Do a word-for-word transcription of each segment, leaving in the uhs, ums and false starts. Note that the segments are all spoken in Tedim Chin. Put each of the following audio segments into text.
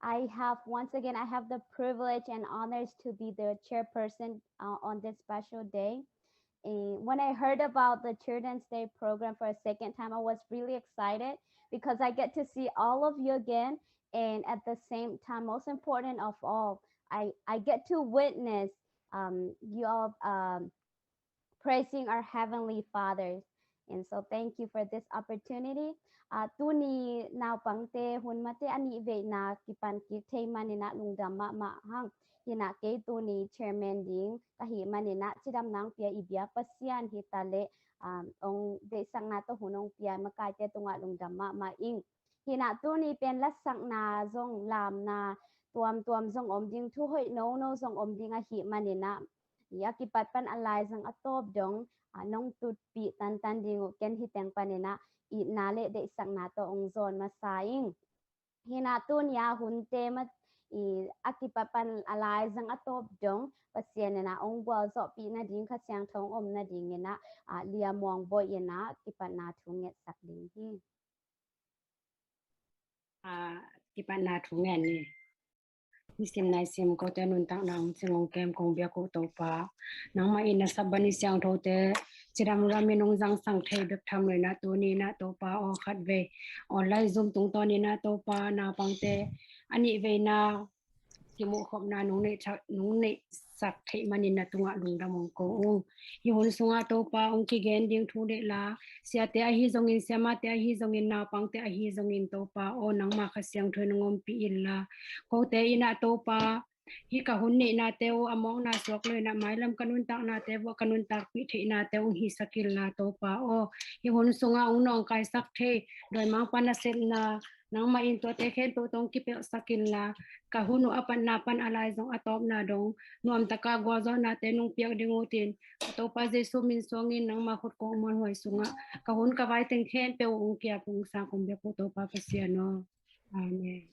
I have, once again, I have the privilege and honors to be the chairperson, uh, on this special day. And when I heard about the Children's Day program for a second time, I was really excited because I get to see all of you again. And at the same time, most important of all, I, I get to witness, um, you all, um, praising our Heavenly Father. And so thank you for this opportunity. Uh, tuni naupangte hun mate a nih veina kipan kik thei maninah lungdam mahmah hang. Hinah kei tuni chairman ding ka hih maninah cidam nang pia i biak Pasian hi ta leh, um, ong deihsakna tawh hun ong pia makaite tungah lungdam mahmah ing. Hinah tuni pen lasakna zong lamna tuamtuam zong om ding, thu hoih nono zong om ding ahih maninah i a kipat pan a laizang a tawp dong, a, nong tutpih tantan ding uh ken hi teng paninah itna le deihsakna tawh ong zawn masa ing. Hinah tuni a hunte ma i a kipat pan a laizang a tawp dong Pasian inah ong gualzawhpih nading Kha Siangtho ong om nadinginah, a, Lia Muang Boih inah kipatna thu ngetsak ding hi. A, kipatna thu ngen ni. Nisim naisim kote nuntakna hong cing hong kem kong biak uh Topa, nangmah in na sap bani siangthote cidam ramin hong zangsang thei bek tham lo inah tuni inah Topa aw khat vei online Zoom tungtawn inah Topa naupangte a nih veina kimuh khopna nong neihsak, nong neihsak theih manin na tungah lungdam hong ko ung. Hih hun sungah Topa hong kigen ding thu deih la, siate ahi zongin, siamate ahi zongin, naupangte ahi zongin Topa aw nangmah Kha Siangtho in hong ompih inla, kote inah Topa hih ka hun neihnate uh a mawkna suak lo inah mailam ka nuntaknate uh a ka nuntakpih theihnate uh hong hisak inla Topa aw, hih hun sungah hong nawngkaisak thei dawimangpa nasepna nangmah in tuate khempeuh tawh hong kipelhsak inla, ka hun uh a patna pan a laizang a tawpna dong nuamtaka gualzawhnate nong piak ding uh tin, ka Topa Jesu min suangin nangmah khut kong muanhuai sungah ka hun ka vai teng khempeuh uh hong kiap hong sang kong biak uh Topa Pasian aw. Amen.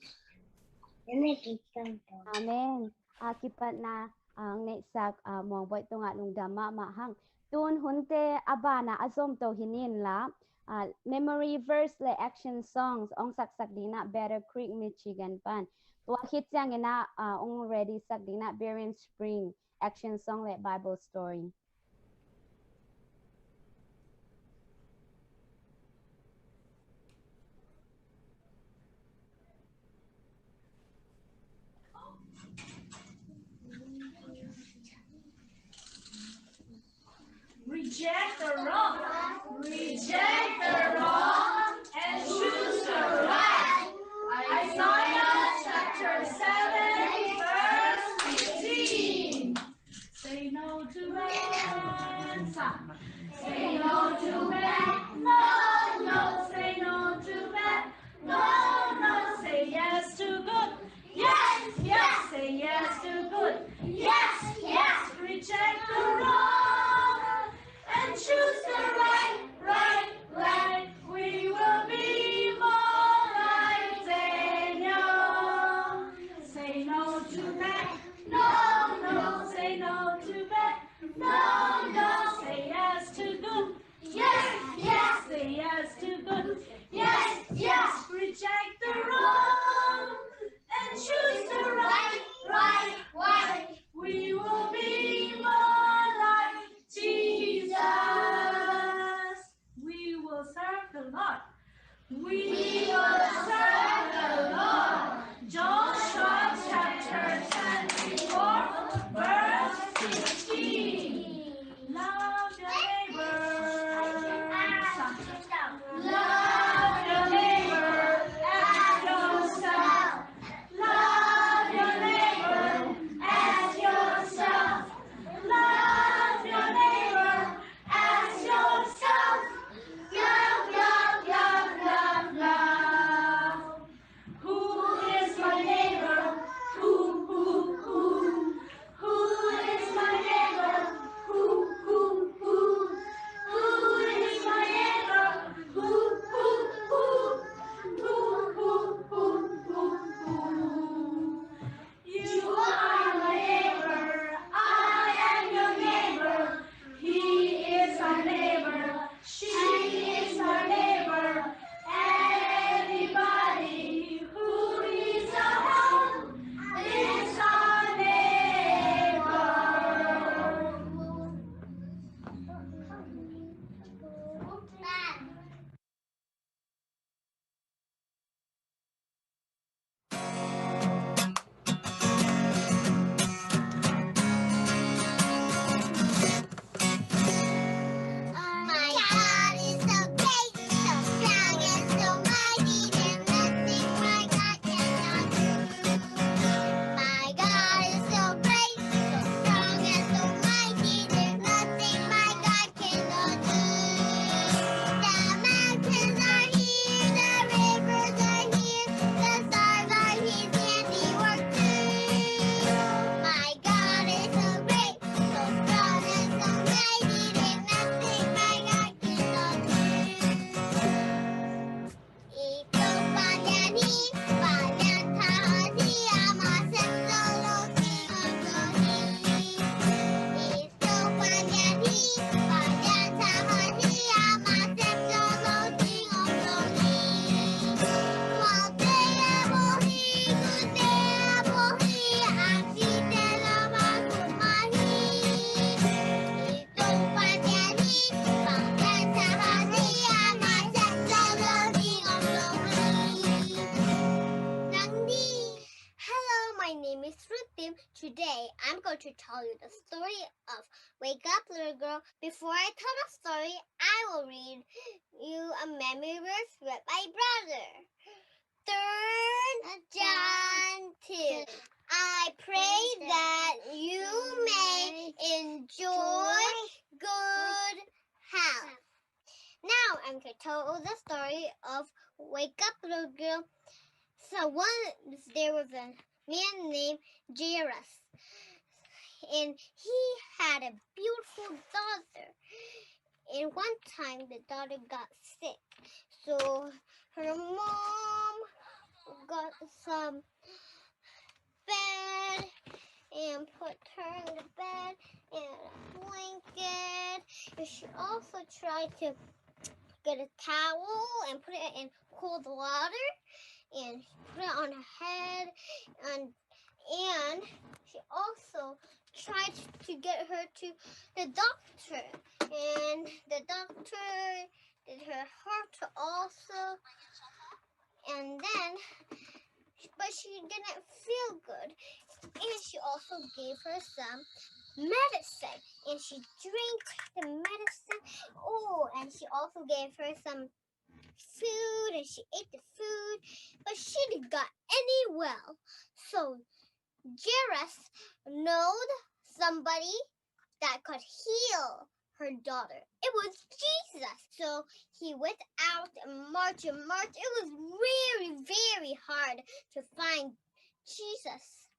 Amen. A kipatna, a, ngeihsak, a, Muang Boih tungah lungdam mahmah hang. Tun hunte a bana a zomto hi ninla, a, memory verse le action songs ong saksak dinah Battle Creek, Michigan pan. Tua khit cianginah, a, ong ready sak dinah Berrien Spring action song le Bible story. Reject the wrong. Reject the wrong and choose the right. Isaiah chapter seven, verse fifteen. Say no to bad. Say no to bad. No, no, say no to bad. No, no, say yes to good. Yes, yes, say yes to good. Yes, yes, reject the wrong and choose the right, right, right. We will be more like Daniel. Say no to bad. No, no, say no to bad. No, no, say yes to Today, I'm going to tell you the story of Wake Up Little Girl. Before I tell the story, I will read you a memory verse read by Brother. Third John two. I pray that you may enjoy good health. Now I'm going to tell the story of Wake Up Little Girl. So once there was a man named Jairus, and he had a beautiful daughter. And one time the daughter got sick, so her mom got some bed and put her in the bed and a blanket. And she also tried to get a towel and put it in cold water and put it on her head, and and she also tried to get her to the doctor, and the doctor did her heart also, and then, but she didn't feel good, and she also gave her some medicine, and she drank the medicine. Oh, and she also gave her some food, and she ate the food, but she didn't got any well. So Jairus knowed somebody that could heal her daughter. It was Jesus. So he went out and marched and marched. It was very, very hard to find Jesus.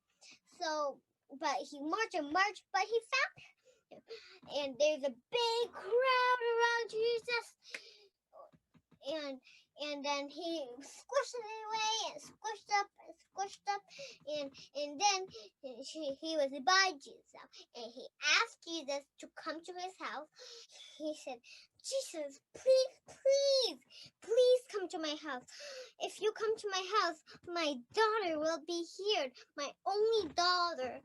So, but he marched and marched, but he found him. And there's a big crowd around Jesus. And and then he squished it away and squished up and squished up, and and then he, he was by Jesus, and he asked Jesus to come to his house. He said, "Jesus, please, please, please come to my house. If you come to my house, my daughter will be healed, my only daughter.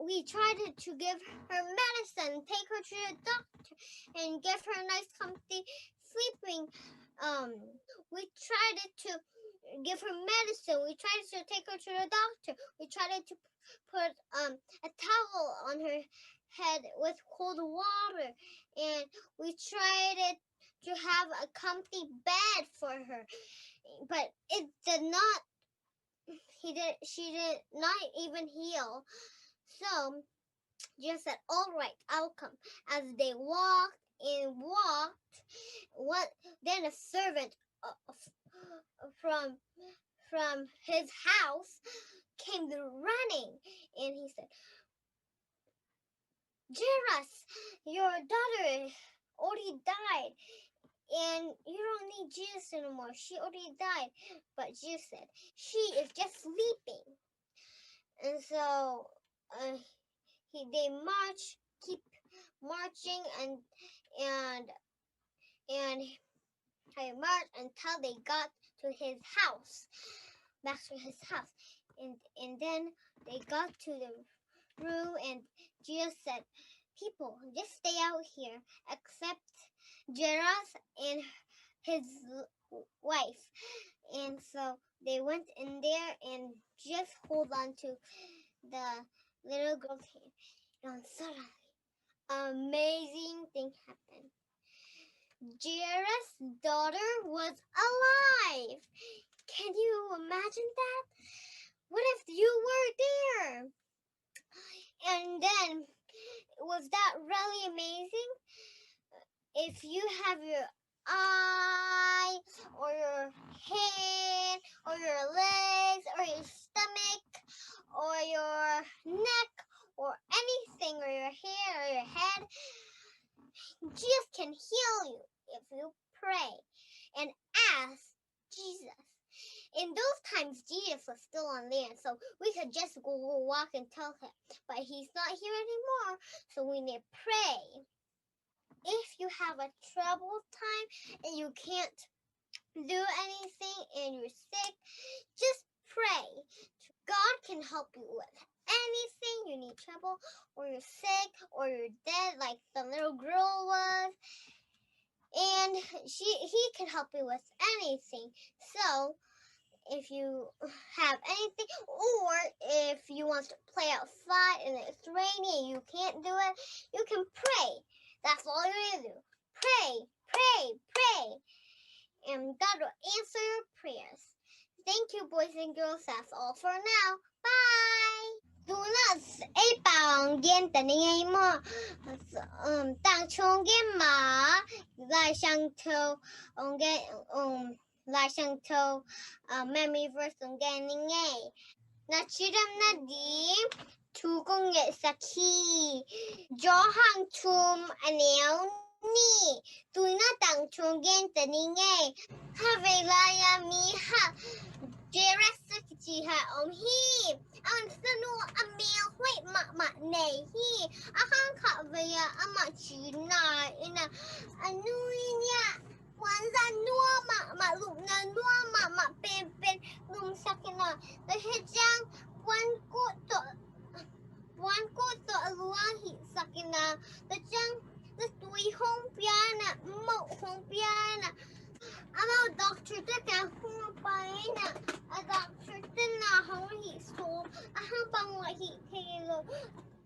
We tried to give her medicine, take her to the doctor, and give her a nice, comfy sleeping. Um, we tried to give her medicine. We tried to take her to the doctor. We tried to put, um, a towel on her head with cold water, and we tried it to have a comfy bed for her, but it did not, he did, she did not even heal." So Jesus said, "All right, I'll come." As they walked and walked, what then a servant, uh, f-, from from his house came running, and he said, "Jairus, your daughter already died, and you don't need Jesus anymore. She already died." But Jesus said, "She is just sleeping." And so, uh, he, they march, keep marching, and and and they marched until they got to his house, back to his house. And and then they got to the room, and Jesus said, "People, just stay out here, except Jairus and his l-, wife." And so they went in there and just hold on to the little girl's hand. And suddenly, amazing thing happened. Jairus' daughter was alive. Can you imagine that? What if you were there? And then, was that really amazing? If you have your eye or your hand or your legs or your stomach or your neck or anything, or your hair or your head, Jesus can heal you if you pray and ask Jesus. In those times, Jesus was still on land, so we could just go walk and tell him. But he's not here anymore, so we need to pray. If you have a troubled time and you can't do anything and you're sick, just pray. God can help you with anything. You need trouble, or you're sick, or you're dead, like the little girl was. And she, he can help you with anything. So, if you have anything, or if you want to play outside and it's rainy and you can't do it, you can pray. That's all you need to do. Pray, pray, pray. And God will answer your prayers. Thank you, boys and girls. That's all for now. Bye. Tuna ei pau gen ta ni ngei maw. Um, tang chung gen ma, Lai Siangtho, um, gen, um, Lai Siangtho, uh, memory verse ong gen ni ngei. Na cidam na ding thu kong ngetsak hi. Johan thum a neu nih. Tuna tang chung gen ta ni ngei. Kha vei lai a mi khat Jairus a kici khat om hi. A man sanu a mel hoih mahmah nei hi. A khang khat vei a amah cina in a, a nu in a puanza nuam mahmah, lupna nuam mahmah penpen lumsak in a, tua hi ciang puan kut tawh, puan kut tawh a lua hihsak in a, tua ciang zatui hong pia in a, moh hong pia in a, amau doctor te kiang hong pai in a, a doctor te na hong hih sawm, a hang bang mah hih thei lo,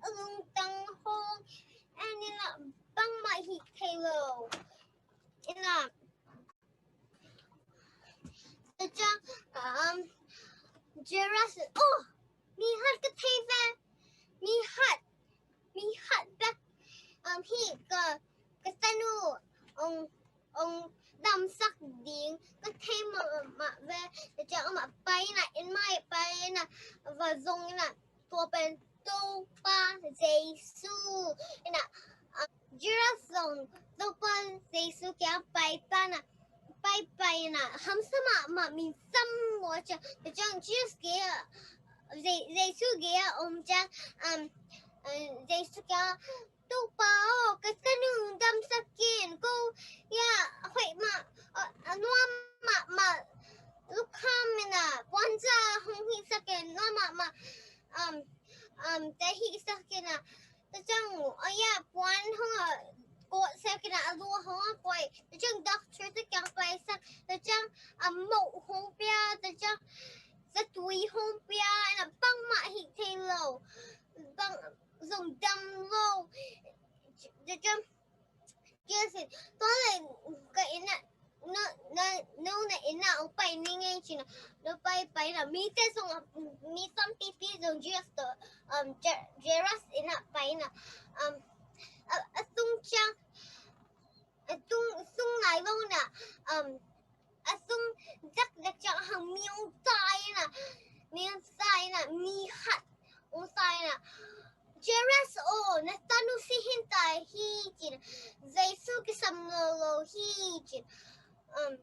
a lungtang hong en in a, bang mah hih thei lo. In a, tua ciang, um, Jairus, oh, mi khat ka thei ve, mi khat, mi khat bek, um, hi ka, ka tanu, ong, ong damsak ding ka thei mahmah ve. Tua ciang amah pai in a, inn mai pai in a, va zong in a, tua pen Topa Jesu in a, ah, Jairus zong Topa Jesu kiang pai pan a, pai pai in a, hamsa mahmah, mi sam lua ciang, tua ciang Jairus gei a, Je-, Jesu gei a om ciang, um, uh, Jesu kiang, Topa aw, ka tanu damsak in, ko, ya, hoih mah, a, a nuam mahmah, lukham in a, puanza hong hihsak in, nuam mahmah, um, um, te hihsak in a, tua ciang, a ya, puan hong a, kawhsak in a, a lua hong a koih, tua ciang doctor te kiang paisak, tua ciang, a moh hong pia, tua ciang, zatui hong pia, in a, bang mah hih thei lo, bang, zong dam lo. Tua ciang, Jairus, tua leh ka inn ah, no, no, no na inn ah hong pai ni ngei ci-in ah, no pai, pai in ah, mite zong, mi tampipi zong Jairus tawh, um, Ja-, Jairus inn ah pai in ah, um, a, a sung ciang, a sung, sung nai lo in ah, um, a sung zakzak ciang a hang mi hong sai in ah, mi hong sai in ah, mi khat hong sai in ah, Jairus aw, na tanu si hi ta hi ci-in ah, Jesu kisam lo lo hi ci-in, um,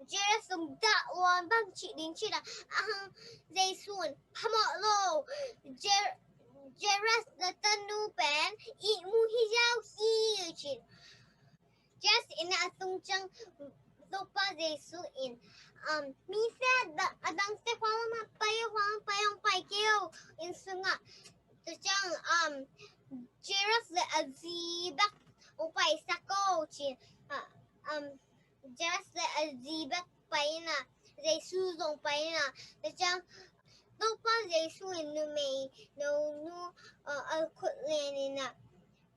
Jairus zong dah lua, bang ci ding ci-in ah, a hang Jesu in phamawh lo, Jair-, Jairus na tanu pen ihmu hi ziau hi ci-in. Jairus inn ah a tung ciang Topa Jesu in, um, mite a dangte khualam ah pai, khualam pai, hong pai kei o, inn sungah. Tua ciang, um, Jairus le a zi bek hong paisak o ci-in, uh, um, Jairus le a zi bek pai in ah, Jesu zong pai in ah. Tua ciang Topa Jesu in numei nonu, uh, a khut len in ah,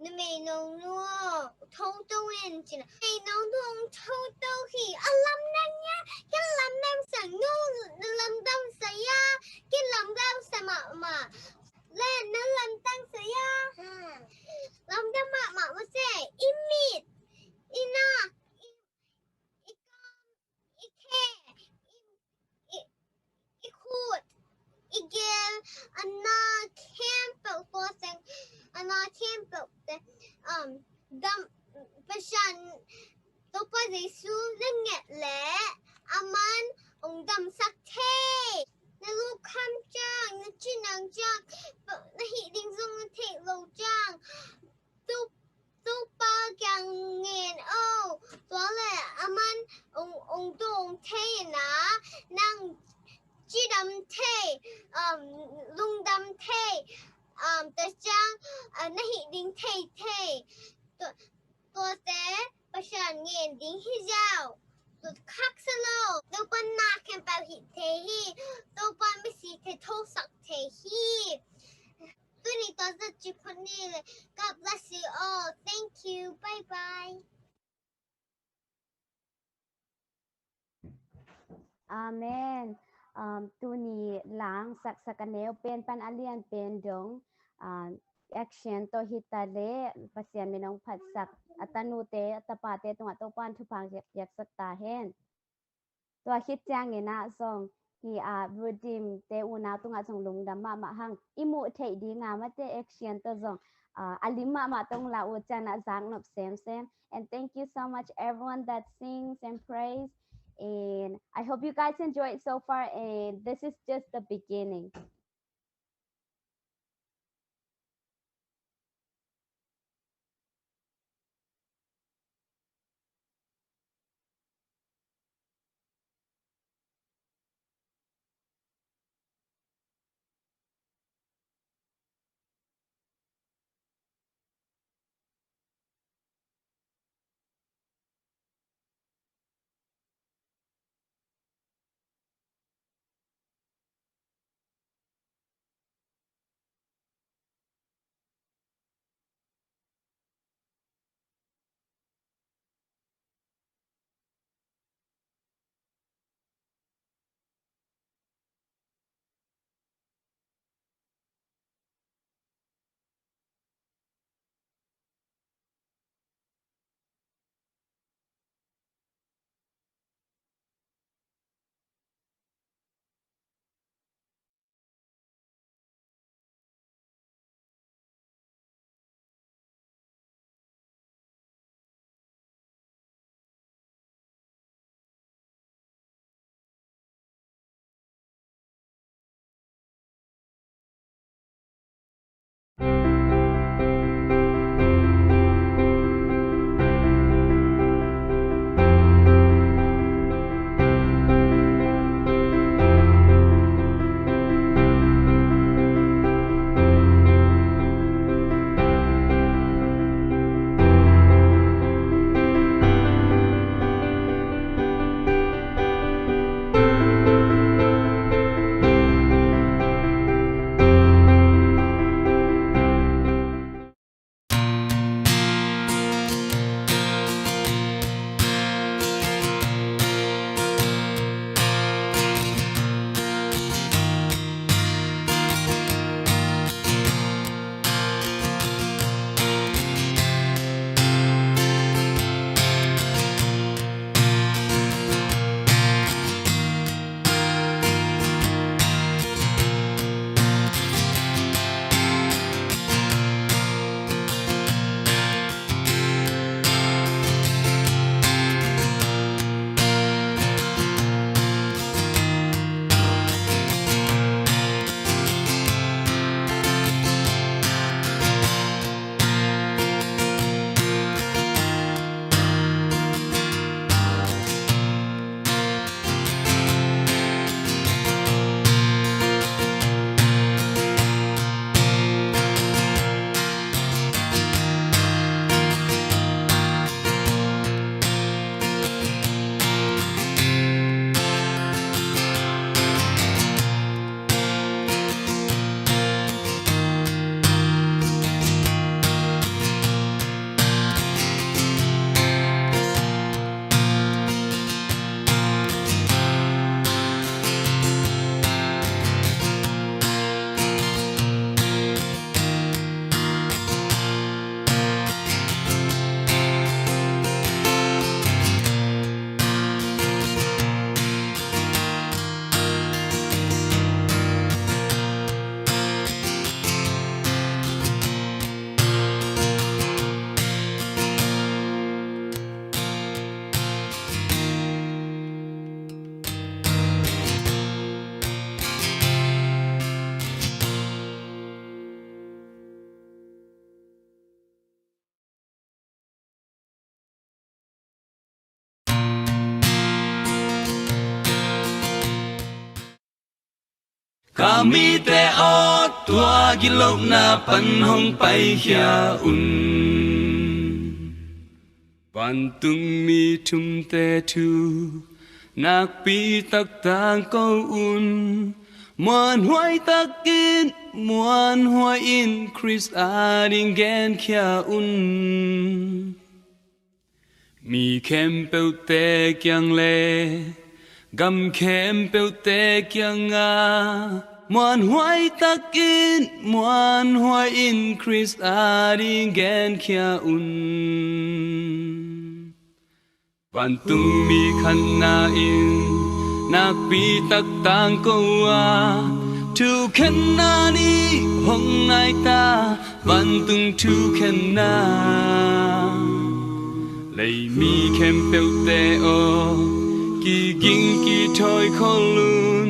numei nonu aw, thoto in ci-in ah. Numei nonu hong thoto hi, a lamdang hia, ken lamdang sa, no na lamdang sa hia, ken lamdang sa mahmah. Le na lamdang sa hia. Lamdang mahmah mah se, i mit, i na, i, i kam, i khe, i, i, i khut, i gel, a na khempeuh, tua teng, a na khempeuh te, um, dam, Pasian, Topa Jesu na nget leh, a man hong damsak thei. Na lukham ciang, na cinang ciang, na hih ding zong na theih loh ciang, Topa kiang ngen o. Tua leh a man hong, hong dawng thei in ah, nang cidam thei, um, lungdam thei, um, tua ciang, uh, na hih ding thei thei. Tua, tuate Pasian ngen ding hi ziau. Lut khak sa lo. Topa'n na khempeuh hih thei hi. Topa'n misite thosak thei hi. Tuni tua zah cih phot ni leh. God bless you all. Thank you. Bye bye. Amen. Um, tuni la hong saksak a neu pen pan a lian pen dong, um, action tawh hi ta leh Pasian min hong phatsak a tanute, a tapate tungah Topa'n thupha hong piaksak ta hen. Tua khit ciangin ah zong hih, ah, Redeem-te unau tungah zong lungdam mahmah hang. I muh theih ding a, amaute action tawh zong, ah, a lim mahmah tawh hong la uh ciangin ah zaknop semsem. And thank you so much everyone that sings and prays. And I hope you guys enjoyed so far, and this is just the beginning. Ka mite aw, tua gitlohna pan hong paikhia un. Vantungmi thumte thu nakpi tak tangko un. Muanhuai takin muanhuai in Khrist ading genkhia un. Mi khempeuhte kiang le gam khempeuhte kiangah muanhuai takin muanhuai in Khrist ading genkhia un. Vantungmi khatna in nakpi tak tangko a, thukhenna nih hong naita, vantung thukhenna. Leimi khempeuhte aw, kiging kithawi khol un.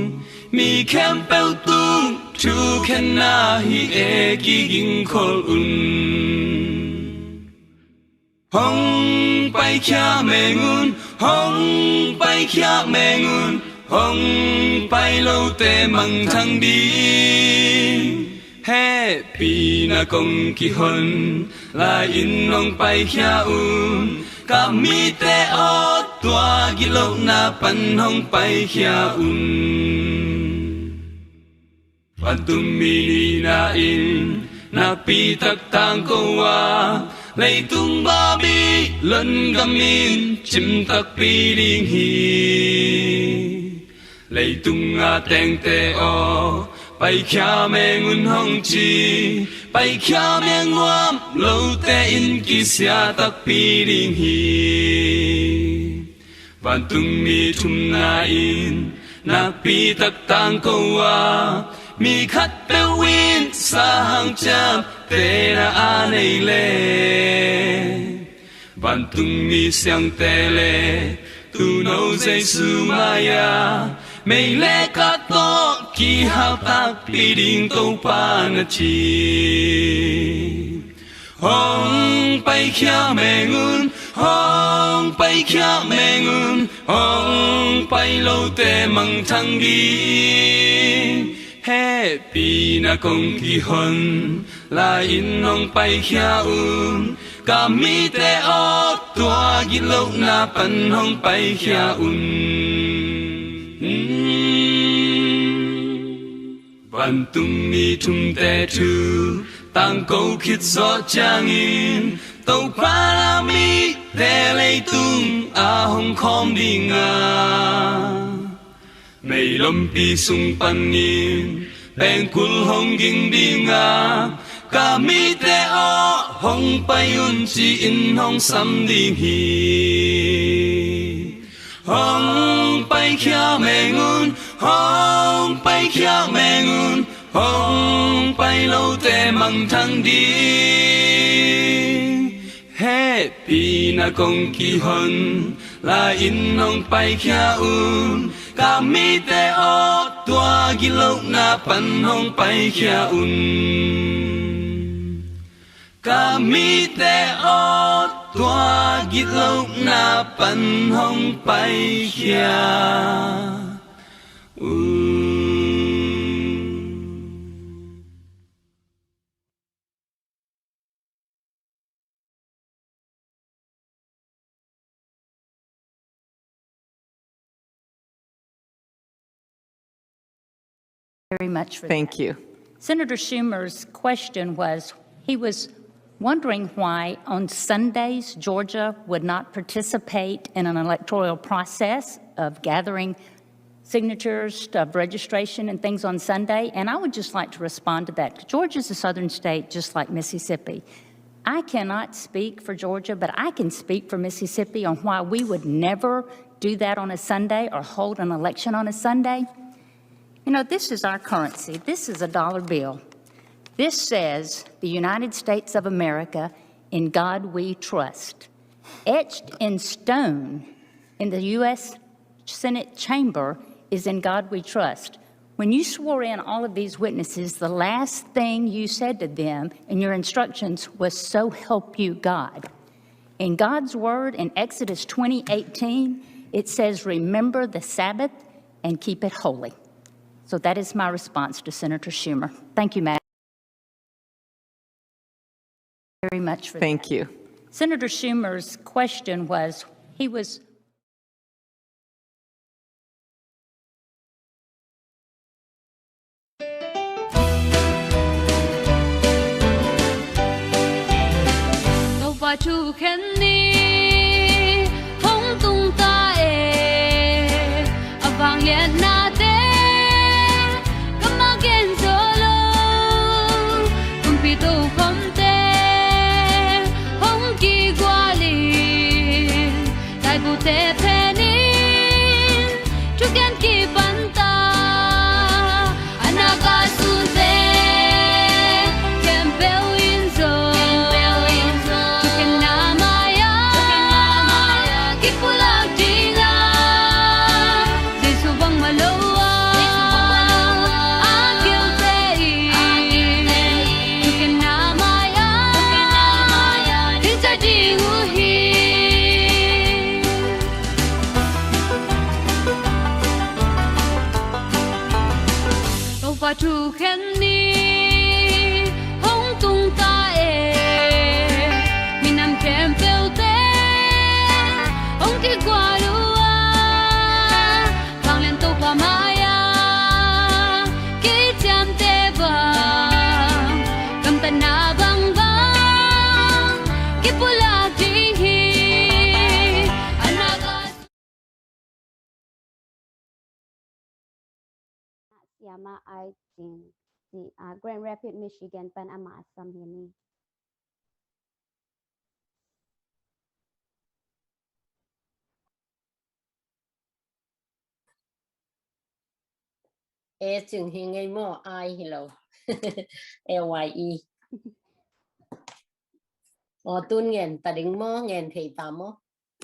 Mi khempeuh tung thukhenna hi e, kiging khol un. Hong paikhia meng un, hong paikhia meng un, hong pai lote mangthang ding. Hehpihna kong kihon lai-in hong paikhia un. Ka mite aw, tua gitlohna pan hong paikhia un. Vantungmi nihna in nakpi tak tangko a, leitung Babylon gam in cim takpi ding hi. Leitung a tengte aw, paikhia meng un hong ci, paikhia meng nuam lote in kisia takpi ding hi. Vantungmi thumna in nakpi tak tangko a, mi khatpeuh in sahang ciaptehna a nei le, vantungmi siangte le tuuno Jesu mai-a mei le kah tawh kihal takpi ding Topa na ci. Hong paikhia meng un, hong paikhia meng un, hong pai lote mangthang ding. Hehpihna kong kihon lai-in hong paikhia un. Ka mite aw, tua gitlohna pan hong paikhia un. Vantungmi thumte thu tangko khit zawh ciangin, Topa na mite leitung ah hong khawm ding a, meilompi sung panin pengkul hong ging ding a, ka mite aw, hong pai un ci-in hong sam ding hi. Hong paikhia meng un, hong paikhia meng un, hong pai lote mangthang ding. Hehpihna kong kihon lai-in hong paikhia un. Ka mite aw, tua gitlohna pan hong paikhia un. Ka mite aw, tua gitlohna pan hong paikhia un. Very much for that. Thank you. Senator Schumer's question was, he was wondering why on Sundays Georgia would not participate in an electoral process of gathering signatures, of registration and things on Sunday. And I would just like to respond to that. Georgia's a southern state just like Mississippi. I cannot speak for Georgia, but I can speak for Mississippi on why we would never do that on a Sunday or hold an election on a Sunday. You know, this is our currency. This is a dollar bill. This says, "The United States of America, in God we trust." Etched in stone in the U S Senate chamber is, "In God we trust." When you swore in all of these witnesses, the last thing you said to them in your instructions was, "So help you God." In God's word in Exodus twenty eighteen, it says, "Remember the Sabbath and keep it holy." So that is my response to Senator Schumer. Thank you, Madam. Very much for that. Thank you. Senator Schumer's question was, he was Topa thukhen ni hong tung ta e, a vangliatnate ka magen zo lo, kumpi tokhomte hong kigualin, taibute phenin thuken kipanta, a na ka sunte khempeuh in zo, thukhenna mai-ah kipulak dinga, Jesu bangmah lo a a kilte in thukhenna mai-ah dingta ding uh hi. Topa thukhen ni hong tung ta e, minam khempeuhte hong kigual uh a, vanglian Topa mai-ah kiciamteh bang, gamtatna bangbang kipulak ding hi. A na ka Siama Ai Cing, ci, ah, Grand Rapids, Michigan pan amah a sam hi ni. E Cing hi ngei maw, Ai hi lo. A Y E. Aw, tun ngen ta ding maw, ngen thei ta maw?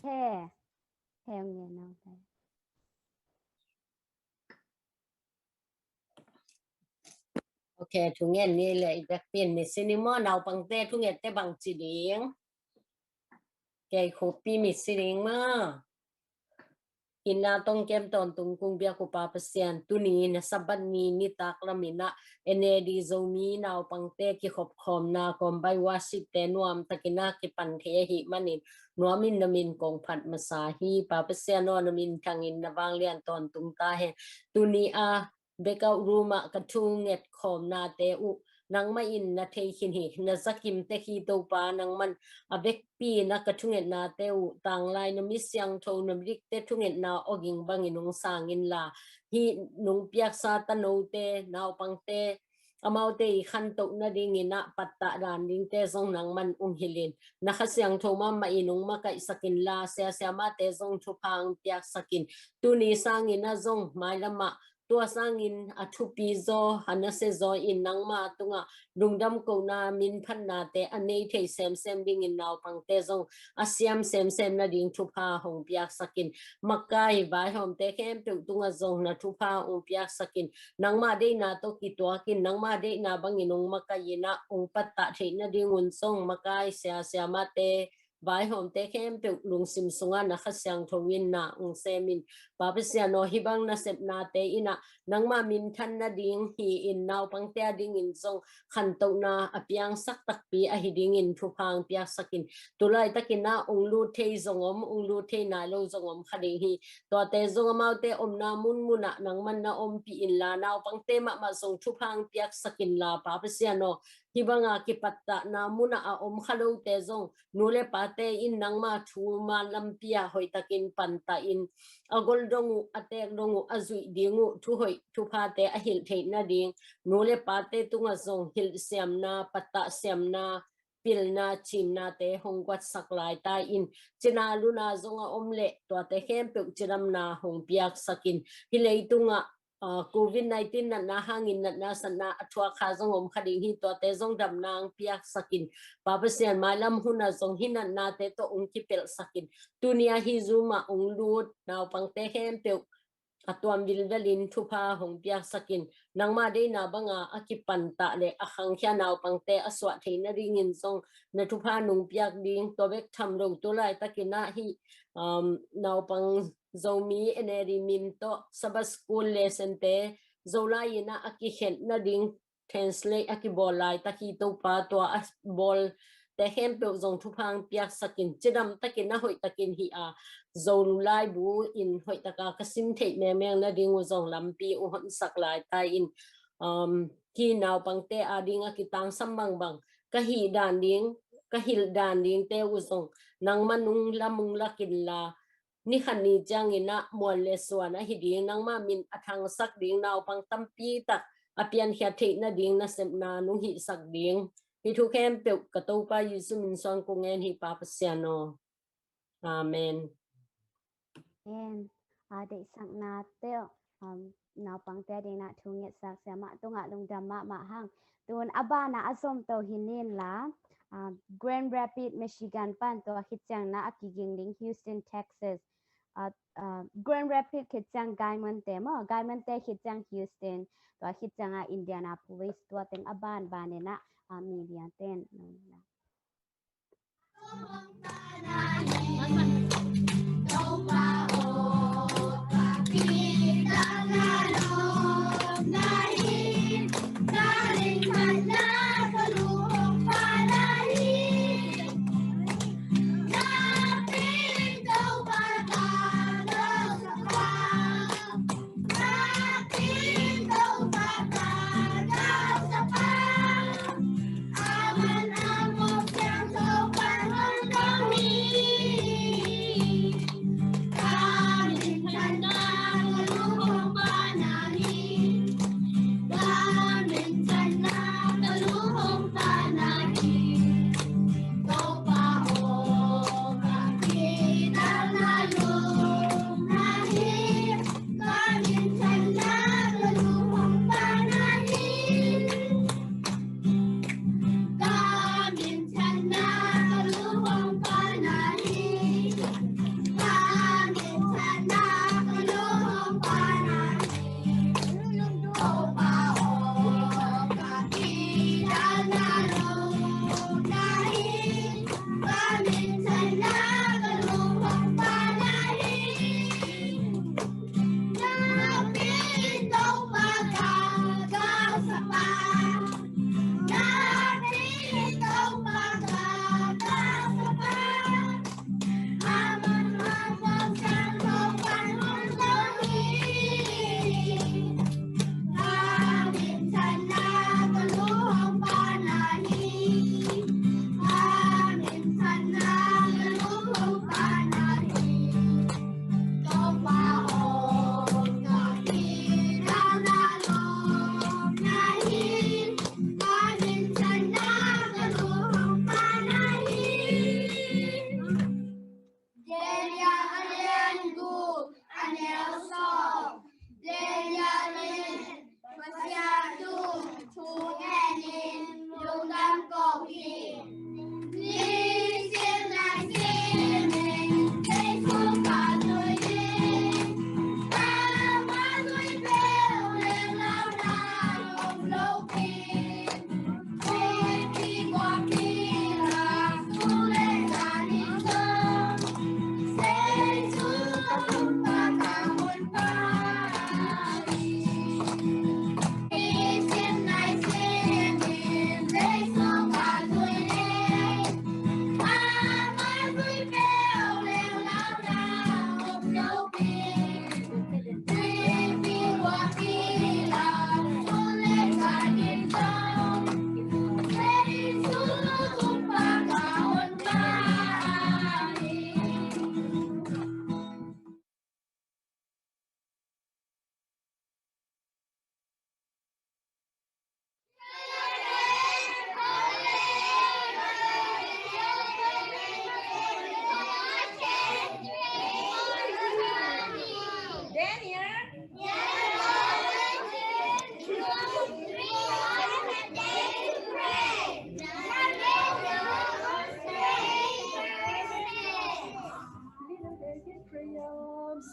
He, he, ngen aw. Ok, thungen ni le i vekpi in misi ni maw, naupangte thungette bang ci ding? Kei khuapi misi ding maw? Itna tawh hong kem tawntung kong biak uh Pa Pasian, tuni na Sabbath ni nitak lamin ah N A D Zomi naupangte kikhopkhawmna kawmbai worship-te nuamtakin ah kipan thei ahih manin nuamin na min kong phat masa hi. Pa Pasian aw, na minthangin na vanglian tawntung ta hen. Tuni a breakout room ah ka thunget khawmnate uh nangmah in na thei khin hi. Na zakim tek hi Topa, nangman a vekpi in ah ka thungetnate uh tanglai na mi siangtho na midikte thungetna awging bangin hong sang inla, hih nong piaksa tanote, naupangte, amaute i khantoh nadingin ah pattah dan dingte zong nangman hong hilh in, na Kha Siangtho mahmah in hong makaihsak inla, siasiamate zong thupha hong piaksak in, tuni sangin ah zong mailam ah tua sangin a thupi zaw, a nasia zaw in nangma tungah lungdam kohna, minphatnate a nei thei semsem dingin naupangte zong a siam semsem nading thupha hong piaksak in, makai vaihawmte khempeuh tungah zong na thupha hong piaksak in, nangma deihna tawh kituak in, nangma deihna bangin hong makai in ah hong pattah theih nadingun zong makai, siasiamate, vaihawmte khempeuh lungsim sungah na Kha Siangtho in na hong sem in. Pa Pasian aw, hih bang nasepnate in ah nangma minthan nading hi-in naupangte a dingin zong khantohna a piangsak takpi ahi dingin thupha hong piaksak in. Tulaitakin ah hong lut thei zong om, hong lut thei nai lo zong om kha ding hi. Tuate zong amaute omna munmun ah nangman na ompih inla, naupangte mahmah zong thupha hong piaksak inla, Pa Pasian aw, hih banga kipattahna munah a om kha lote zong nu le pate in nangma thu man lampi ah hoihtakin pantah in, a gol dong uh, a teek dong uh, a zuih ding uh thuhoih thuphate a hilh theih nading, nu le pate tungah zong hilh siamna, pattah siamna, pilna, cimnate hong guatsak lai ta in, cina luna zong a om leh tuate khempeuh cidamna hong piaksak in. Hih leitungah ah, covid nineteen natna hangin natna satna a thuak kha zong om kha ding hi, tuate zong damna hong piaksak in. Pa Pasian, mailam hunah zong hih natnate tawh hong kipelhsak in. Tuni a hih Zoom ah hong lut naupangte khempeuh a tuam vilvelin thupha hong piaksak in. Nangma deihna banga a kipantah le a khangkhia naupangte a suah theih nadingin zong na thupha nong piak ding. Tua bek tham lo, tulaitakin ah hih, um, naupang Zomi N A D min tawh Sabbath School lesson-te Zolai in ah a kikhen nading translate a kibawl laitak hi Topa, tua a bawl te khempeuh zong thupha piaksakin, cidam takin a hoih takin hi a, Zolu laibu in hoih taka ka sim theih mengmeng nading uh zong lampi uh honsak lai ta in, um, hi naupangte ading a kitangsam bangbang ka hih dan ding, ka hilh dan dingte uh zong nangma nung lam ung lakin la, ni khat ni ciangin ah muan le suan ahi ding, nangma min a thangsak ding, naupang tampi tak a piankhiat theih nading nasepna nung hihsak ding, hih thu khempeuh ka Topa Jesu min suang kong ngen hi Pa Pasian aw. Amen. Amen. A, deihsakna te, um, naupangte adingin ah thu ngetsak siamah tungah lungdam mahmah hang. Tun a banah a zom to hi nin la, um, Grand Rapids, Michigan pan tua khit ciang na a kiging ding Houston, Texas. A, a, Grand Rapids khit ciang Guymon te maw, Guymon te khit ciang Houston, tua khit ciang a Indianapolis, tua teng a ban banin ah, a, media ten. Daniel a lian guk, a neu sawm. Daniel in Pasian thu thu ngenin lungdam ko hi. Nisim naisim in Jesu ka zui in, ama zui peuh leh lau na om lo hi.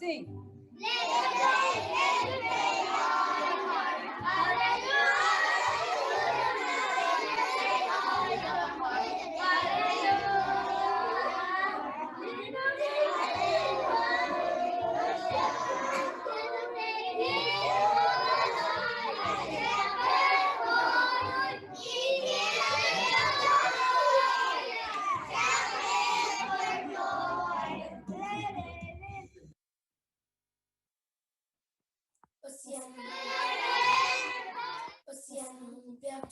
Sing.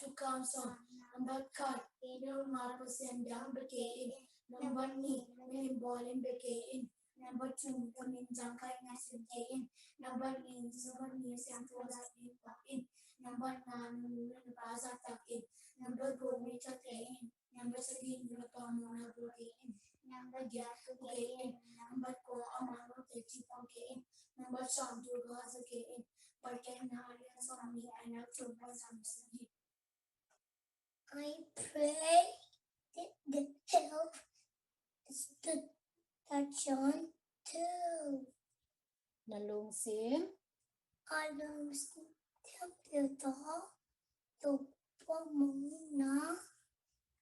Thukham sawm. Nambat khat, i nunga Pasian dang bia kei in. Nambat nih, milim bawl in bia kei in. Nambat thum, ka min zangkhaihna sim kei in. Nambat li, Sabbath ni siangtho zat ding pang in. Nambat nga, na nu na pa zahtak in. Nambat guk, mi thak kei in. Nambat sagih, nu le pa mawhna bawl kei in. Nambat giat, thu kei in. Nambat kua, ama lawmte ci pang kei in. Nambat sawm, thu ga za kei in. Paikhiatna lian sawmnih, a neu thum pan sawmnih sagih. I pray that the help is the touch on too. Na lungsim. A lungsim thiam tel tawh, Topa mawhna,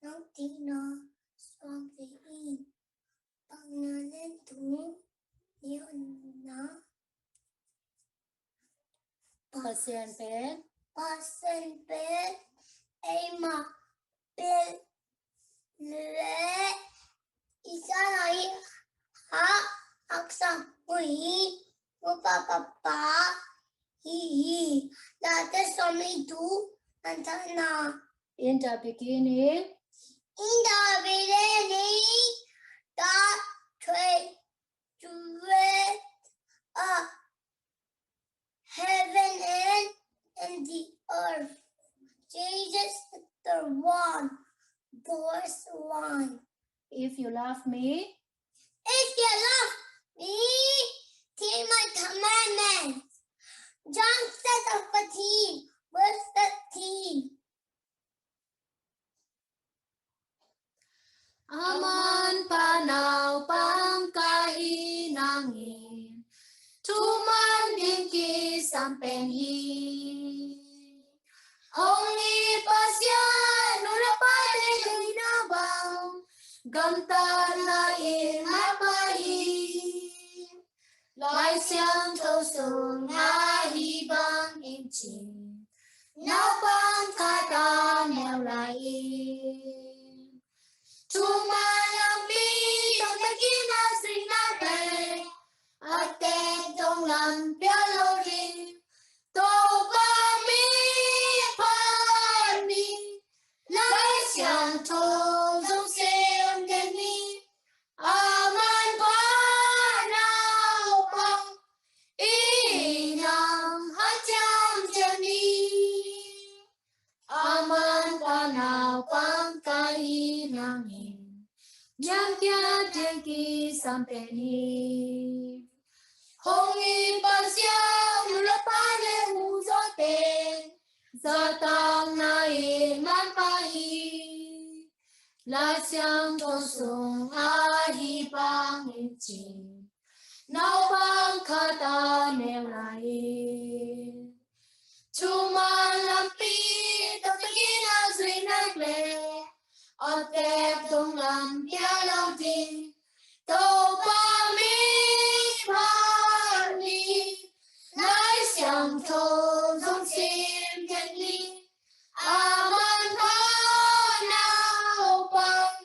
nang tihna suang ve in. Pangna len tung, ni onna. Pasian pen. Pasian pen, eima pen le, i sa lai ha, haksa hui, upa papa, hi hi, Late sawmnih thu, an thana. In the beginning. In the beginning, God created heaven and, and the earth. Genesis chapter one, verse one. If you love me. If you love me, keep my commandments. John chapter fourteen, verse thirteen. A manpa naupang ka hih nangin, thuman ding kisam pen hi. Hong it Pasian, nu le pate deihna bang, gamtatna in manpha hi. Lai Siangtho sungah hih bangin ci, naupang khat a neu lai in. Thuman lampi tawh takin a zuih nak leh, a tek dong lam pia lo ding, Topa mi phat ni. Lai Siangtho zong sem den ni. A manpa naupang i hihna hanciam ciam ni. A manpa naupang ka hih nangin, niamkhiat ding kisam pen hi. Hong it Pasian, nu le pa le u zawte, zahtakna in manpha hi. Lai Siangtho sungah hih bangin ci, naupang khat a neu lai in. Thuman lampi tawh takin a zuih nak leh, a tek dong lam pia lo ding, Topa mi phat ni. Lai Siangtho zong sem den ni. A manpa naupang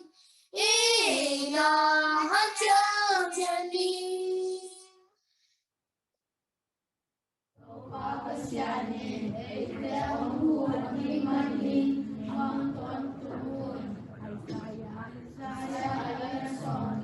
i hihna hanciam ciam ni. Topa Pasian in eite hong hun ahih manin hong tawntung un. Isaiah, Isaiah a lian sawm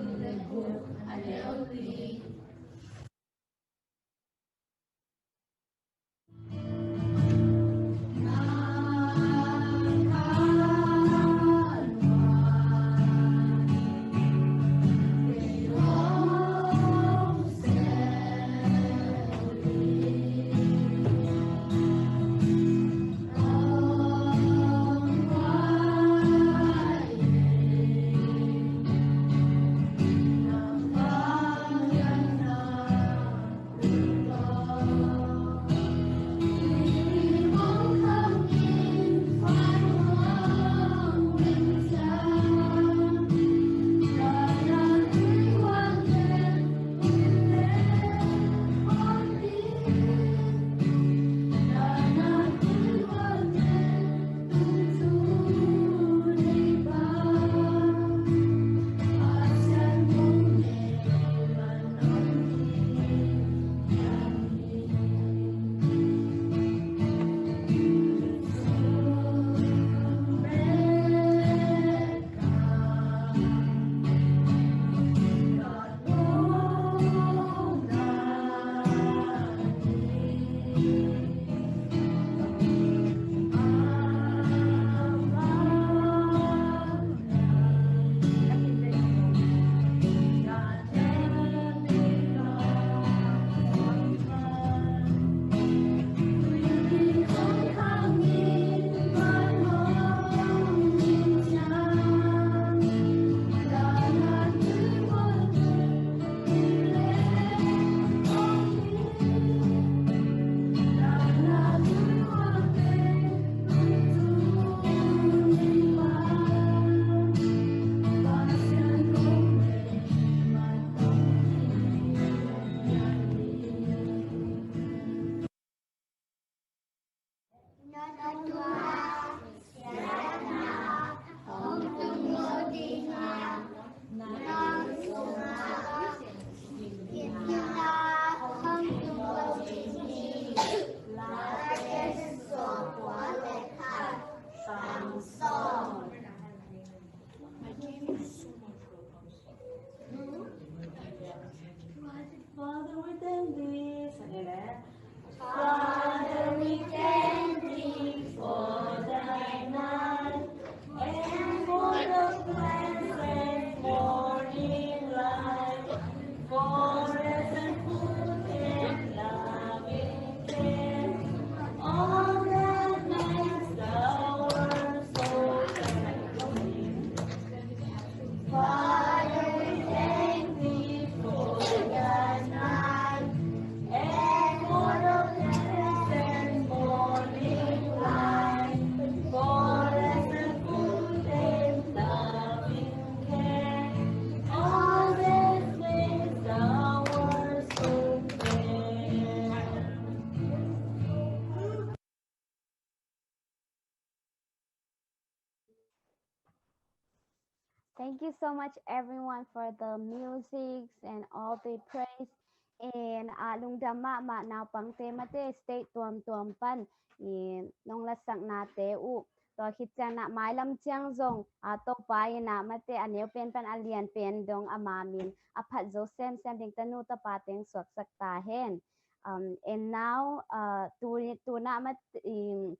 Thank you so much, everyone, for the music and all the praise. And uh, lungdam mahmah naupangte mate state tuamtuam pan i nong lasaknate uh. Tua khit ciangin ah mailam ciang zong uh, Topa in ah mate a neu pen pan a lian pen dong ama min a phat zo semsem ding tanu tapa teng suaksak ta hen. Um, and now uh, tu, tu na mat, um,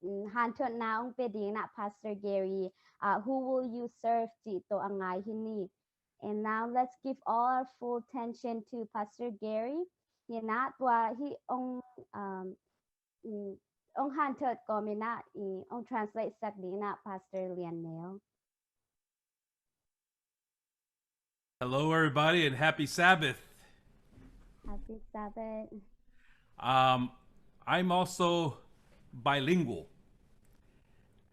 mm, hanthotna ong pe ding na Pastor Gary, uh, who will you serve cih tawh a ngai hi ni. And now let's give all our full attention to Pastor Gary. Hi na tua hi ong, um, mm, ong hanthot kawm in ah, i, ong translate sak ding na Pastor Lian Neu. Hello, everybody, and happy Sabbath. Happy Sabbath. Um, I'm also bilingual,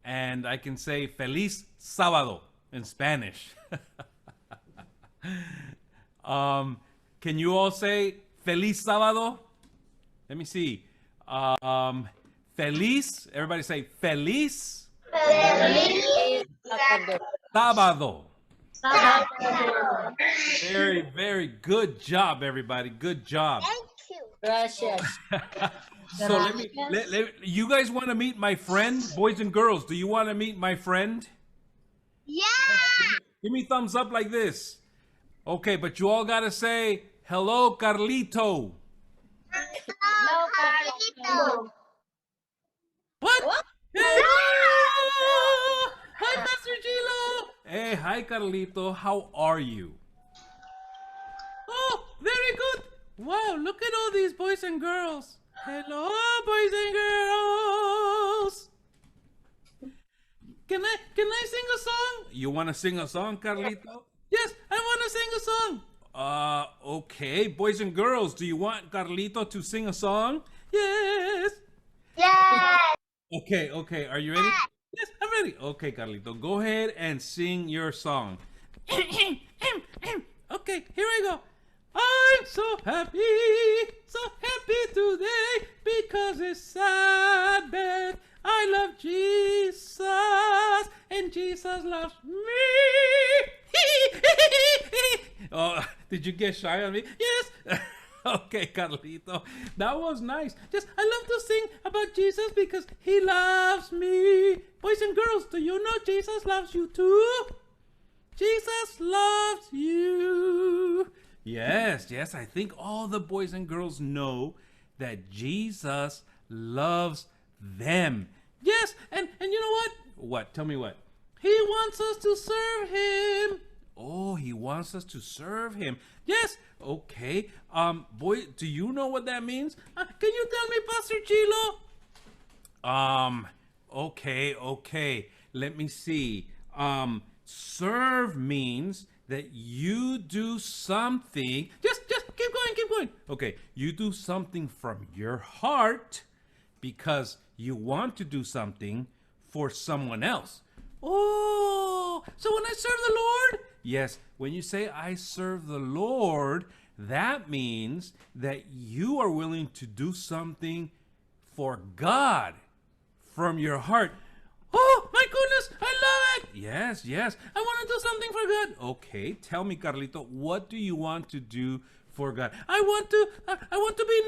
and I can say Feliz Sábado in Spanish. Um, can you all say Feliz Sábado? Let me see. Um, feliz. Everybody say feliz. Feliz Sábado. Sábado. Very, very good job, everybody. Good job. Thank you. Gracias. So let me, let, let, you guys want to meet my friend, boys and girls? Do you want to meet my friend? Yeah. Give me thumbs up like this. Okay, but you all gotta say hello, Carlito. Hello, Carlito. What? Hello! Hi, Pastor Gilo! Hey, hi, Carlito. How are you? Oh, very good. Wow, look at all these boys and girls. Hello, boys and girls. Can I can I sing a song? You want to sing a song, Carlito? Yes, I want to sing a song. Uh, okay, boys and girls, do you want Carlito to sing a song? Yes. Yeah. Okay, okay, are you ready? Yes, I'm ready. Okay, Carlito, go ahead and sing your song. Okay, here I go. I'm so happy, so happy today because it's Sabbath. I love Jesus and Jesus loves me. Oh, did you get shy on me? Yes. Okay, Carlito. That was nice. Just, I love to sing about Jesus because he loves me. Boys and girls, do you know Jesus loves you too? Jesus loves you. Yes, yes, I think all the boys and girls know that Jesus loves them. Yes, and, and you know what? What? Tell me what. He wants us to serve him. Oh, he wants us to serve him. Yes, okay. Um, boy, do you know what that means? Uh, can you tell me, Pastor Gilo? Um, okay, okay. Let me see. Um, serve means that you do something. Just, just keep going, keep going. Okay, you do something from your heart because you want to do something for someone else. Oh, so when I serve the Lord? Yes, when you say I serve the Lord, that means that you are willing to do something for God from your heart. Oh, my goodness, I love it. Yes, yes. I want to do something for God. Okay, tell me, Carlito, what do you want to do for God? I want to, I, I want to be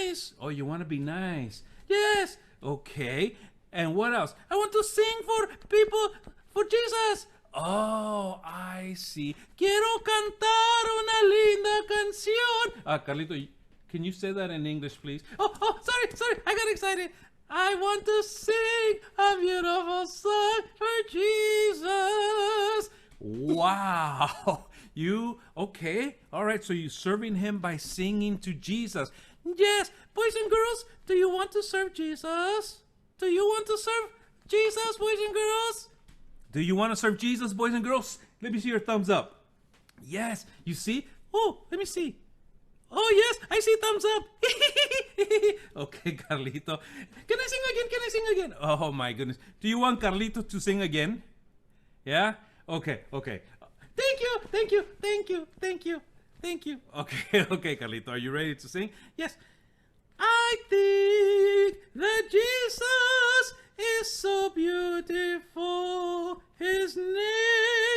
nice. Oh, you want to be nice. Yes. Okay. And what else? I want to sing for people, for Jesus. Oh, I see. Quiero cantar una linda canción. Ah, Carlito, y- can you say that in English, please? Oh, oh, sorry, sorry. I got excited. I want to sing a beautiful song for Jesus. Wow. You, okay. All right. So you're serving him by singing to Jesus. Yes. Boys and girls, do you want to serve Jesus? Do you want to serve Jesus, boys and girls? Do you want to serve Jesus, boys and girls? Let me see your thumbs up. Yes. You see? Oh, let me see. Oh, yes. I see thumbs up. Okay, Carlito. Can I sing again? Can I sing again? Oh, my goodness. Do you want Carlito to sing again? Yeah? Okay, okay. Thank you, thank you, thank you, thank you, thank you. Okay, okay, Carlito, are you ready to sing? Yes. I think that Jesus is so beautiful. His name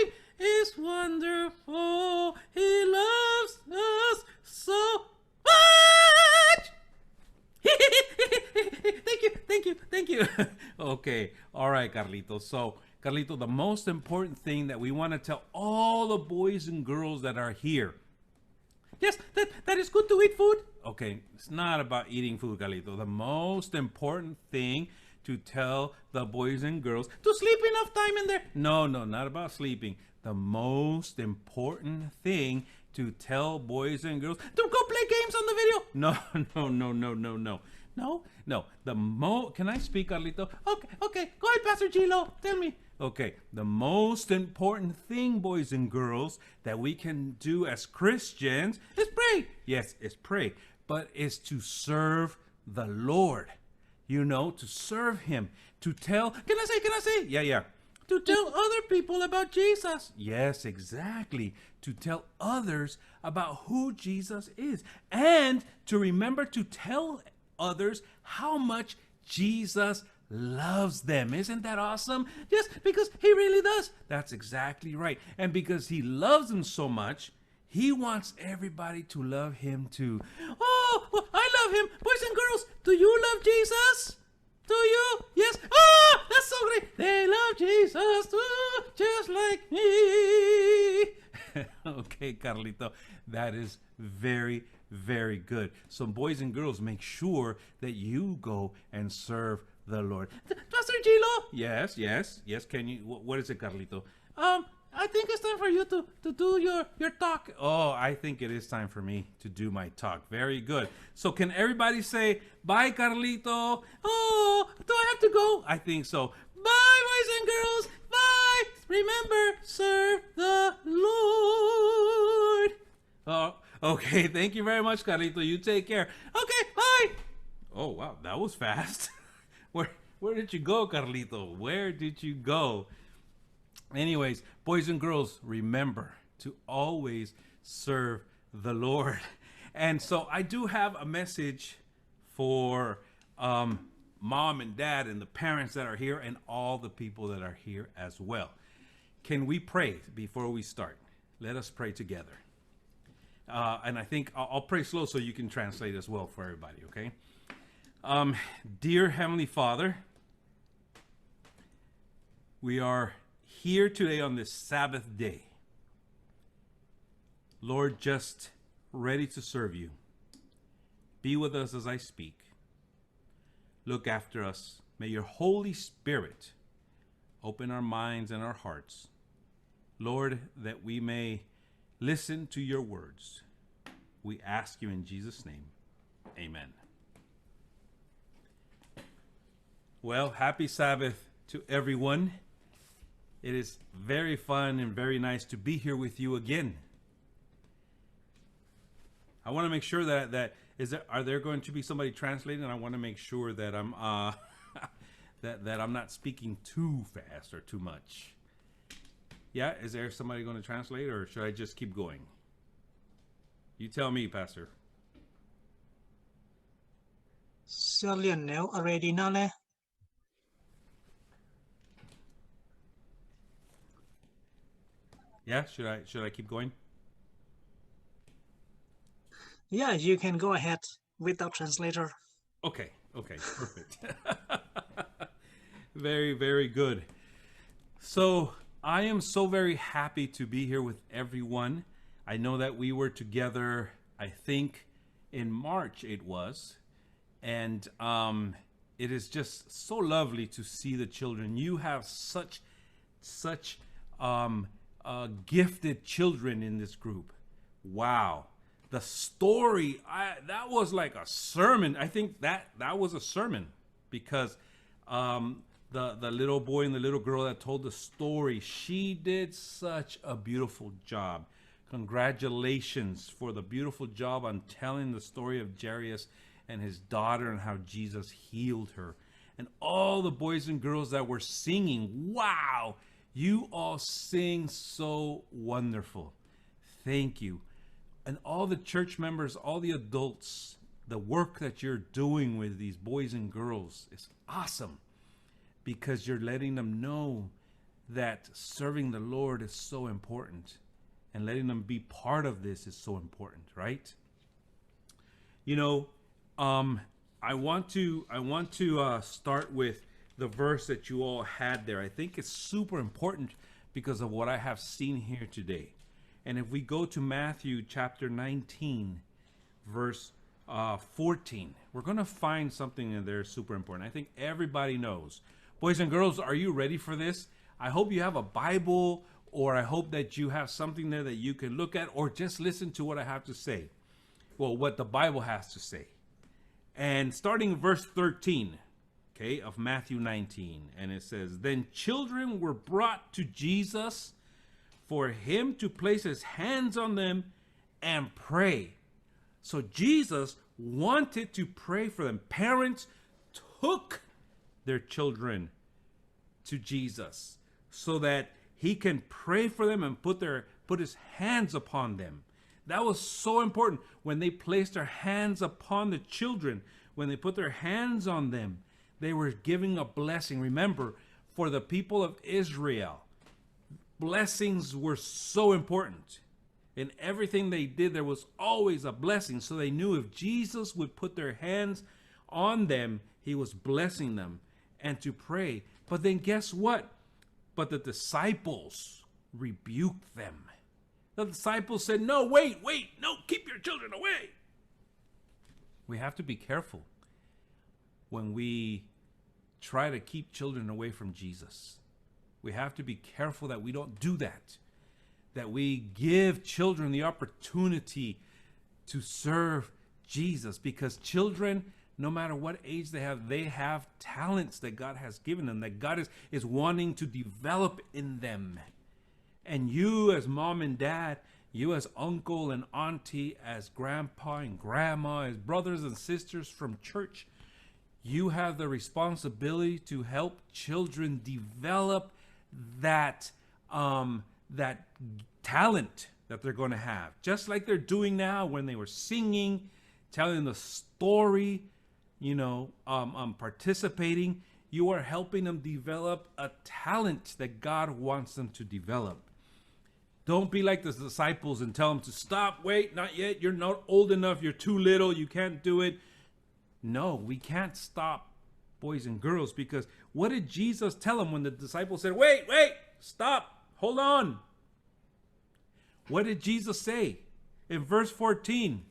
Okay, all right, Carlito. So, Carlito, the most important thing that we want to tell all the boys and girls that are here. Yes, that, that is good to eat food. Okay, it's not about eating food, Carlito. The most important thing to tell the boys and girls to sleep enough time in there. No, no, not about sleeping. The most important thing to tell boys and girls to go play games on the video. No, no, no, no, no, no. No, no. The mo Can I speak, Carlito? Okay, okay. Go ahead, Pastor Gilo. Tell me. Okay, the most important thing, boys and girls, that we can do as Christians is pray. Yes, is pray, but is to serve the Lord. You know, to serve Him, to tell. Can I say? Can I say? Yeah, yeah. To tell other people about Jesus. Yes, exactly. To tell others about who Jesus is, and to remember to tell others how much Jesus loves them. Isn't that awesome? Yes, because He really does. That's exactly right. And because He loves them so much, He wants everybody to love Him too. Oh, well, I love Him. Boys and girls, do you love Jesus? Do you? Yes. Ah, that's so great. They love Jesus too, just like me. Okay, Carlito, that is very, very good. So, boys and girls, make sure that you go and serve the Lord. Pastor Gilo? Yes, yes, yes. Can you? What is it, Carlito? Um, I think it's time for you to, to do your, your talk. Oh, I think it is time for me to do my talk. Very good. So, can everybody say, "Bye, Carlito"? Oh, do I have to go? I think so. Bye, boys and girls. Bye. Remember, serve the Lord. Oh, okay. Thank you very much, Carlito. You take care. Okay, bye. Oh, wow. That was fast. Where, where did you go, Carlito? Where did you go? Anyways, boys and girls, remember to always serve the Lord. And so I do have a message for, um, mom and dad and the parents that are here and all the people that are here as well. Can we pray before we start? Let us pray together. Uh, and I think I'll, I'll pray slow so you can translate as well for everybody, okay? Um, dear Heavenly Father, we are here today on this Sabbath day. Lord, just ready to serve you. Be with us as I speak. Look after us. May your Holy Spirit open our minds and our hearts, Lord, that we may listen to your words. We ask you in Jesus' name. Amen. Well, happy Sabbath to everyone. It is very fun and very nice to be here with you again. I want to make sure that, that is there, are there going to be somebody translating? I want to make sure that I'm, uh, that, that I'm not speaking too fast or too much. Yeah, is there somebody going to translate, or should I just keep going? You tell me, Pastor. เสื้อเหลืองแนวอะไรดีนะเลย Yeah, should I, should I keep going? Yeah, you can go ahead without translator. Okay, okay, perfect. Very, very good. So, I am so very happy to be here with everyone. I know that we were together, I think, in March it was. And, um, it is just so lovely to see the children. You have such, such, um, uh, gifted children in this group. Wow. The story, I, that was like a sermon. I think that, that was a sermon because, um, the, the little boy and the little girl that told the story, she did such a beautiful job. Congratulations for the beautiful job on telling the story of Jairus and his daughter and how Jesus healed her. And all the boys and girls that were singing, wow, you all sing so wonderful. Thank you. And all the church members, all the adults, the work that you're doing with these boys and girls is awesome, because you're letting them know that serving the Lord is so important, and letting them be part of this is so important, right? You know, um, I want to, I want to, uh, start with the verse that you all had there. I think it's super important because of what I have seen here today. And if we go to Matthew chapter nineteen, verse uh, fourteen, we're going to find something in there super important. I think everybody knows. Boys and girls, are you ready for this? I hope you have a Bible, or I hope that you have something there that you can look at, or just listen to what I have to say. Well, what the Bible has to say. And starting in verse thirteen, okay, of Matthew nineteen, and it says, "Then children were brought to Jesus for him to place his hands on them and pray." So Jesus wanted to pray for them. Parents took their children to Jesus so that he can pray for them and put their put his hands upon them. That was so important. When they placed their hands upon the children, when they put their hands on them, they were giving a blessing. Remember, for the people of Israel, blessings were so important. In everything they did, there was always a blessing. So they knew if Jesus would put their hands on them, he was blessing them and to pray. But then guess what? But the disciples rebuked them. The disciples said, "No, wait, wait, no, keep your children away." We have to be careful when we try to keep children away from Jesus. We have to be careful that we don't do that, that we give children the opportunity to serve Jesus, because children, no matter what age they have, they have talents that God has given them, that God is, is wanting to develop in them. And you, as mom and dad, you, as uncle and auntie, as grandpa and grandma, as brothers and sisters from church, you have the responsibility to help children develop that, um, that talent that they're going to have, just like they're doing now when they were singing, telling the story, you know, um, um, participating. You are helping them develop a talent that God wants them to develop. Don't be like the disciples and tell them to stop. "Wait, not yet. You're not old enough. You're too little. You can't do it." No, we can't stop boys and girls, because what did Jesus tell them when the disciples said, "Wait, wait, stop, hold on"? What did Jesus say in verse fourteen?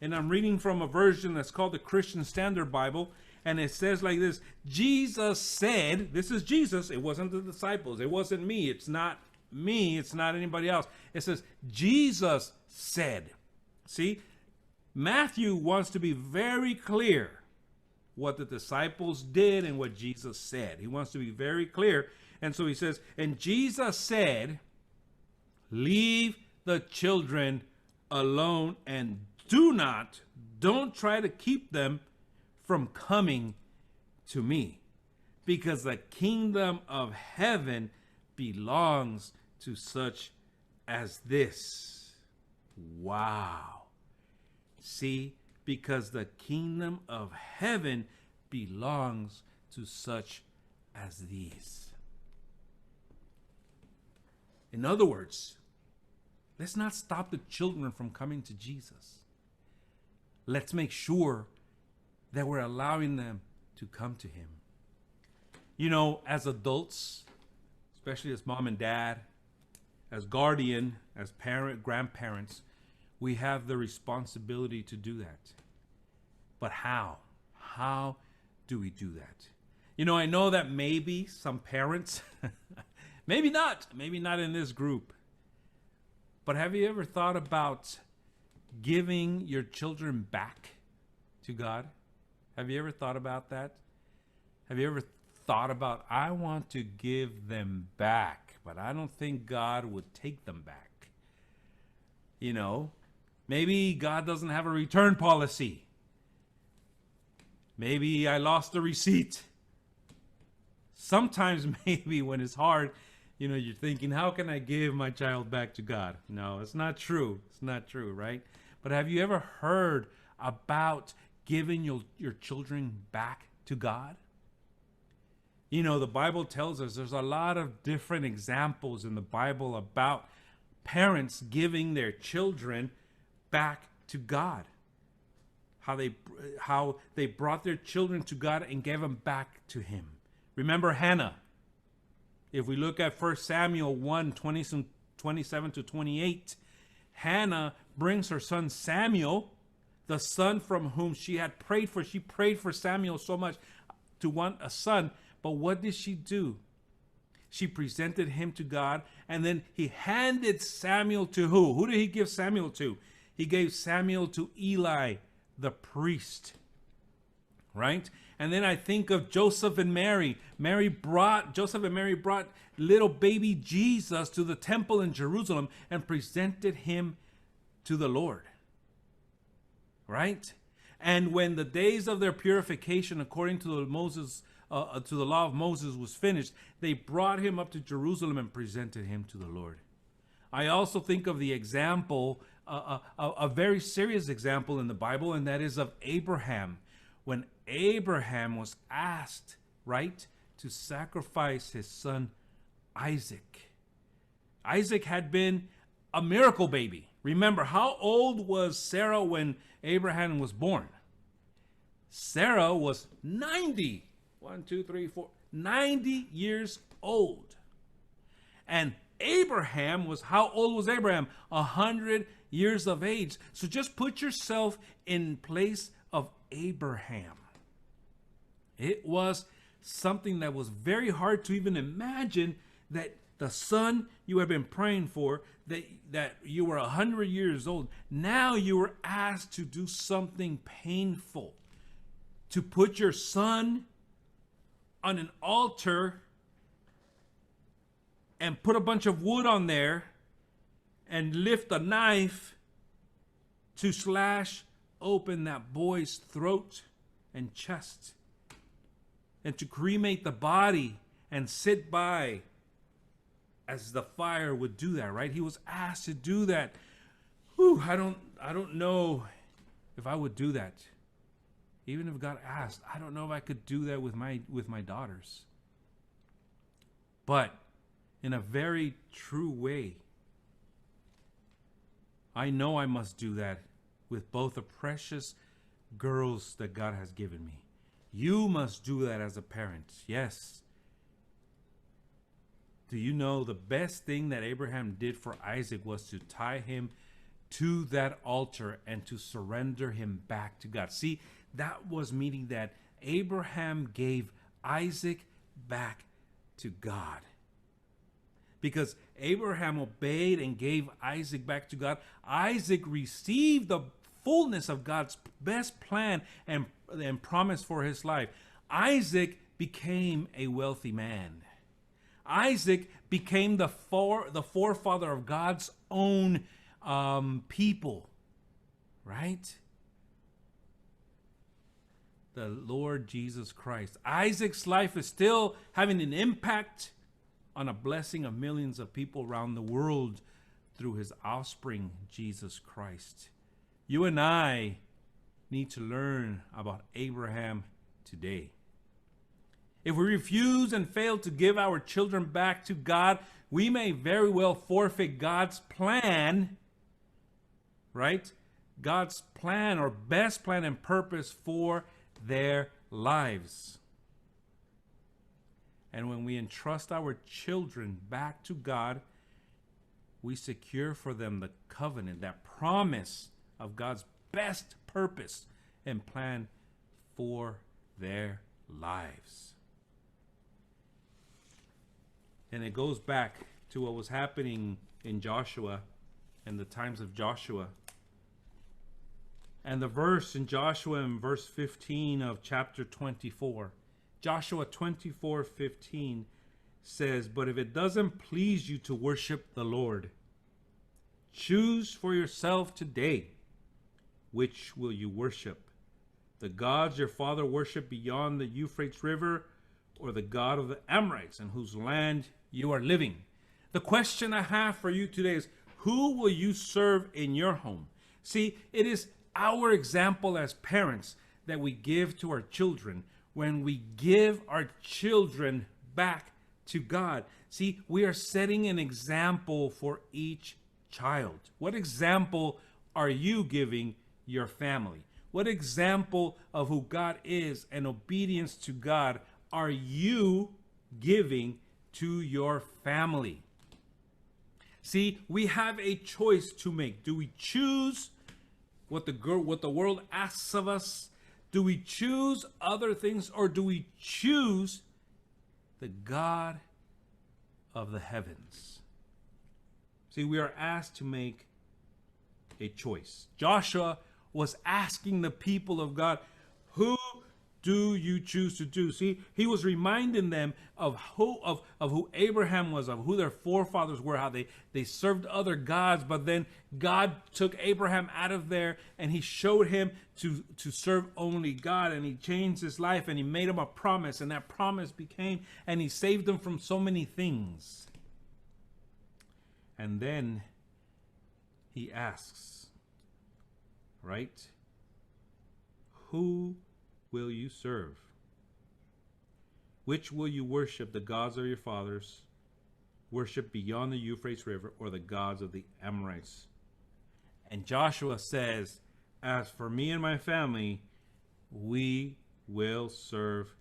And I'm reading from a version that's called the Christian Standard Bible. And it says like this: Jesus said, this is Jesus, it wasn't the disciples, it wasn't me, it's not me, it's not anybody else. It says, Jesus said. See, Matthew wants to be very clear what the disciples did and what Jesus said. He wants to be very clear. And so he says, "And Jesus said, 'Leave the children alone and do not, don't try to keep them from coming to me, because the kingdom of heaven belongs to such as this.'" Wow. See, because the kingdom of heaven belongs to such as these. In other words, let's not stop the children from coming to Jesus. Let's make sure that we're allowing them to come to him. You know, as adults, especially as mom and dad, as guardian, as parent, grandparents, we have the responsibility to do that. But how? How do we do that? You know, I know that maybe some parents, maybe not, maybe not in this group, but have you ever thought about giving your children back to God? Have you ever thought about that? Have you ever thought about, "I want to give them back, but I don't think God would take them back"? You know, maybe God doesn't have a return policy. Maybe I lost the receipt. Sometimes maybe when it's hard, you know, you're thinking, "How can I give my child back to God?" No, it's not true. It's not true, right? But have you ever heard about giving your, your children back to God? You know, the Bible tells us there's a lot of different examples in the Bible about parents giving their children back to God. How they, how they brought their children to God and gave them back to him. Remember Hannah. If we look at First Samuel one, twenty, twenty-seven to twenty-eight, Hannah brings her son Samuel, the son from whom she had prayed for. She prayed for Samuel so much to want a son. But what did she do? She presented him to God, and then he handed Samuel to who? Who did he give Samuel to? He gave Samuel to Eli, the priest. Right? And then I think of Joseph and Mary. Mary brought, Joseph and Mary brought little baby Jesus to the temple in Jerusalem and presented him to the Lord. Right? And when the days of their purification, according to the Moses, uh, uh, to the law of Moses, was finished, they brought him up to Jerusalem and presented him to the Lord. I also think of the example, uh, a, a very serious example in the Bible, and that is of Abraham. When Abraham was asked, right, to sacrifice his son Isaac, Isaac had been a miracle baby. Remember, how old was Sarah when Abraham was born? Sarah was ninety. One, two, three, four, ninety years old. And Abraham was, how old was Abraham? A hundred years of age. So just put yourself in place of Abraham. It was something that was very hard to even imagine, that the son you have been praying for, that, that you were a hundred years old, now you were asked to do something painful, to put your son on an altar and put a bunch of wood on there and lift a knife to slash open that boy's throat and chest and to cremate the body and sit by as the fire would do that, right? He was asked to do that. Whew, I don't, I don't know if I would do that. Even if God asked, I don't know if I could do that with my, with my daughters. But in a very true way, I know I must do that with both the precious girls that God has given me. You must do that as a parent. Yes. Do you know the best thing that Abraham did for Isaac was to tie him to that altar and to surrender him back to God? See, that was meaning that Abraham gave Isaac back to God. Because Abraham obeyed and gave Isaac back to God, Isaac received the fullness of God's best plan and, and promise for his life. Isaac became a wealthy man. Isaac became the, for, the forefather of God's own, um, people, right? The Lord Jesus Christ. Isaac's life is still having an impact on a blessing of millions of people around the world through his offspring, Jesus Christ. You and I need to learn about Abraham today. If we refuse and fail to give our children back to God, we may very well forfeit God's plan, right? God's plan or best plan and purpose for their lives. And when we entrust our children back to God, we secure for them the covenant, that promise of God's best purpose and plan for their lives. And it goes back to what was happening in Joshua and the times of Joshua. And the verse in Joshua, in verse fifteen of chapter twenty-four, Joshua twenty-four fifteen says, "But if it doesn't please you to worship the Lord, choose for yourself today which will you worship, the gods your father worshipped beyond the Euphrates River, or the God of the Amorites in whose land you are living." The question I have for you today is, who will you serve in your home? See, it is our example as parents that we give to our children when we give our children back to God. See, we are setting an example for each child. What example are you giving your family? What example of who God is and obedience to God are you giving to your family? See, we have a choice to make. Do we choose what the gir- what the world asks of us? Do we choose other things, or do we choose the God of the heavens? See, we are asked to make a choice. Joshua was asking the people of God, "Who do you choose to do?" See, he was reminding them of who of, of who Abraham was, of who their forefathers were, how they, they served other gods, but then God took Abraham out of there and he showed him to, to serve only God, and he changed his life, and he made him a promise, and that promise became, and he saved him from so many things. And then he asks, right? "Who will you serve? Which will you worship, the gods of your fathers, worship beyond the Euphrates River, or the gods of the Amorites?" And Joshua says, "As for me and my family, we will serve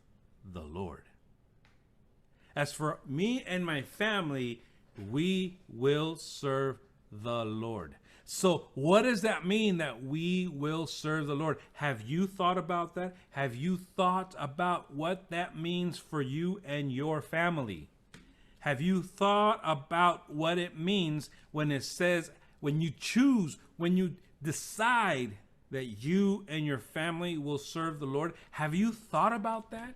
the Lord." As for me and my family, we will serve the Lord. So, what does that mean, that we will serve the Lord? Have you thought about that? Have you thought about what that means for you and your family? Have you thought about what it means when it says, when you choose, when you decide that you and your family will serve the Lord? Have you thought about that?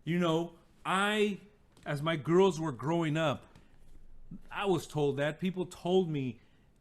You know, I, as my girls were growing up, I was told that. People told me,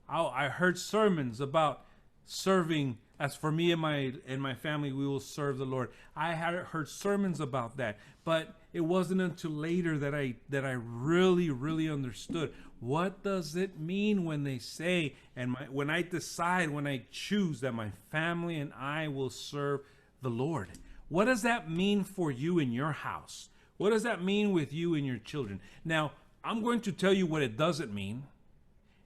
I, I heard sermons about serving. "As for me and my, and my family, we will serve the Lord." I had heard sermons about that, but it wasn't until later that I, that I really, really understood, what does it mean when they say, and my, when I decide, when I choose that my family and I will serve the Lord? What does that mean for you in your house? What does that mean with you and your children? Now, I'm going to tell you what it doesn't mean.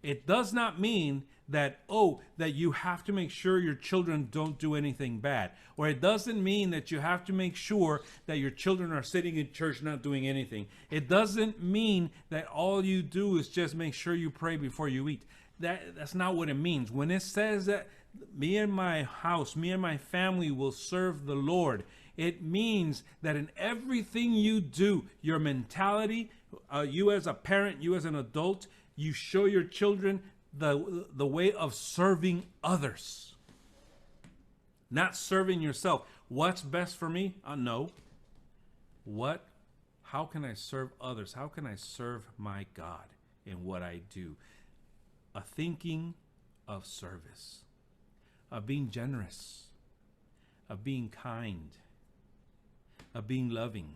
It does not mean that, oh, that you have to make sure your children don't do anything bad. Or it doesn't mean that you have to make sure that your children are sitting in church not doing anything. It doesn't mean that all you do is just make sure you pray before you eat. That, that's not what it means. When it says that "Me and my house, me and my family will serve the Lord," it means that in everything you do, your mentality, uh, you as a parent, you as an adult, you show your children the, the way of serving others, not serving yourself. What's best for me? Uh, no. What? How can I serve others? How can I serve my God in what I do? A thinking of service, of being generous, of being kind, of being loving,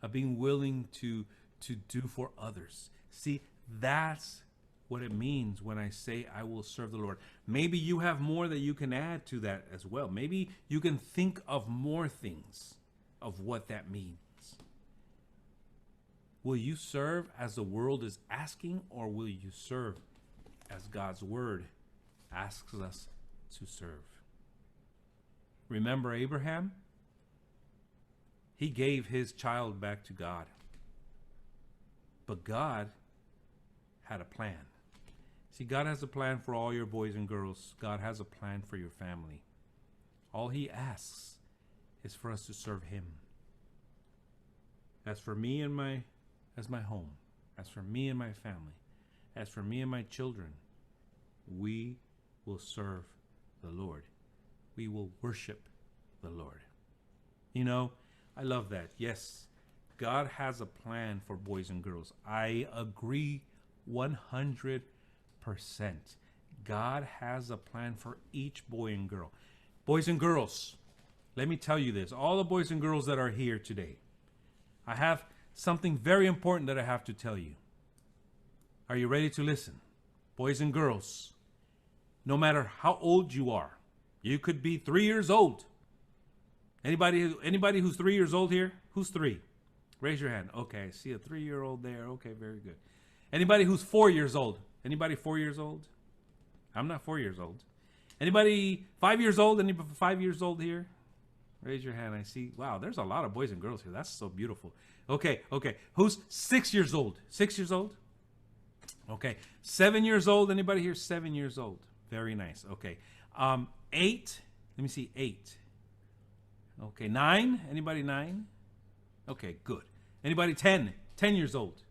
of being willing to, to do for others. See, that's what it means when I say, "I will serve the Lord." Maybe you have more that you can add to that as well. Maybe you can think of more things of what that means. Will you serve as the world is asking, or will you serve as God's word asks us to serve? Remember Abraham? He gave his child back to God. But God had a plan. See, God has a plan for all your boys and girls. God has a plan for your family. All he asks is for us to serve him. As for me and my, as my home, as for me and my family, as for me and my children, we will serve the Lord. We will worship the Lord. You know, I love that. Yes, God has a plan for boys and girls. I agree one hundred percent. God has a plan for each boy and girl. Boys and girls, let me tell you this. All the boys and girls that are here today, I have something very important that I have to tell you. Are you ready to listen? Boys and girls, no matter how old you are, you could be three years old. Anybody, anybody who's three years old here? Who's three? Raise your hand. Okay, I see a three-year-old there. Okay, very good. Anybody who's four years old? Anybody four years old? I'm not four years old. Anybody five years old? Anybody five years old here? Raise your hand. I see. Wow, there's a lot of boys and girls here. That's so beautiful. Okay, okay. Who's six years old? Six years old? Okay. Seven years old. Anybody here seven years old? Very nice. Okay. Um, eight. Let me see. Eight. Okay. Nine. Anybody nine? Okay, good. Anybody ten? Ten years old.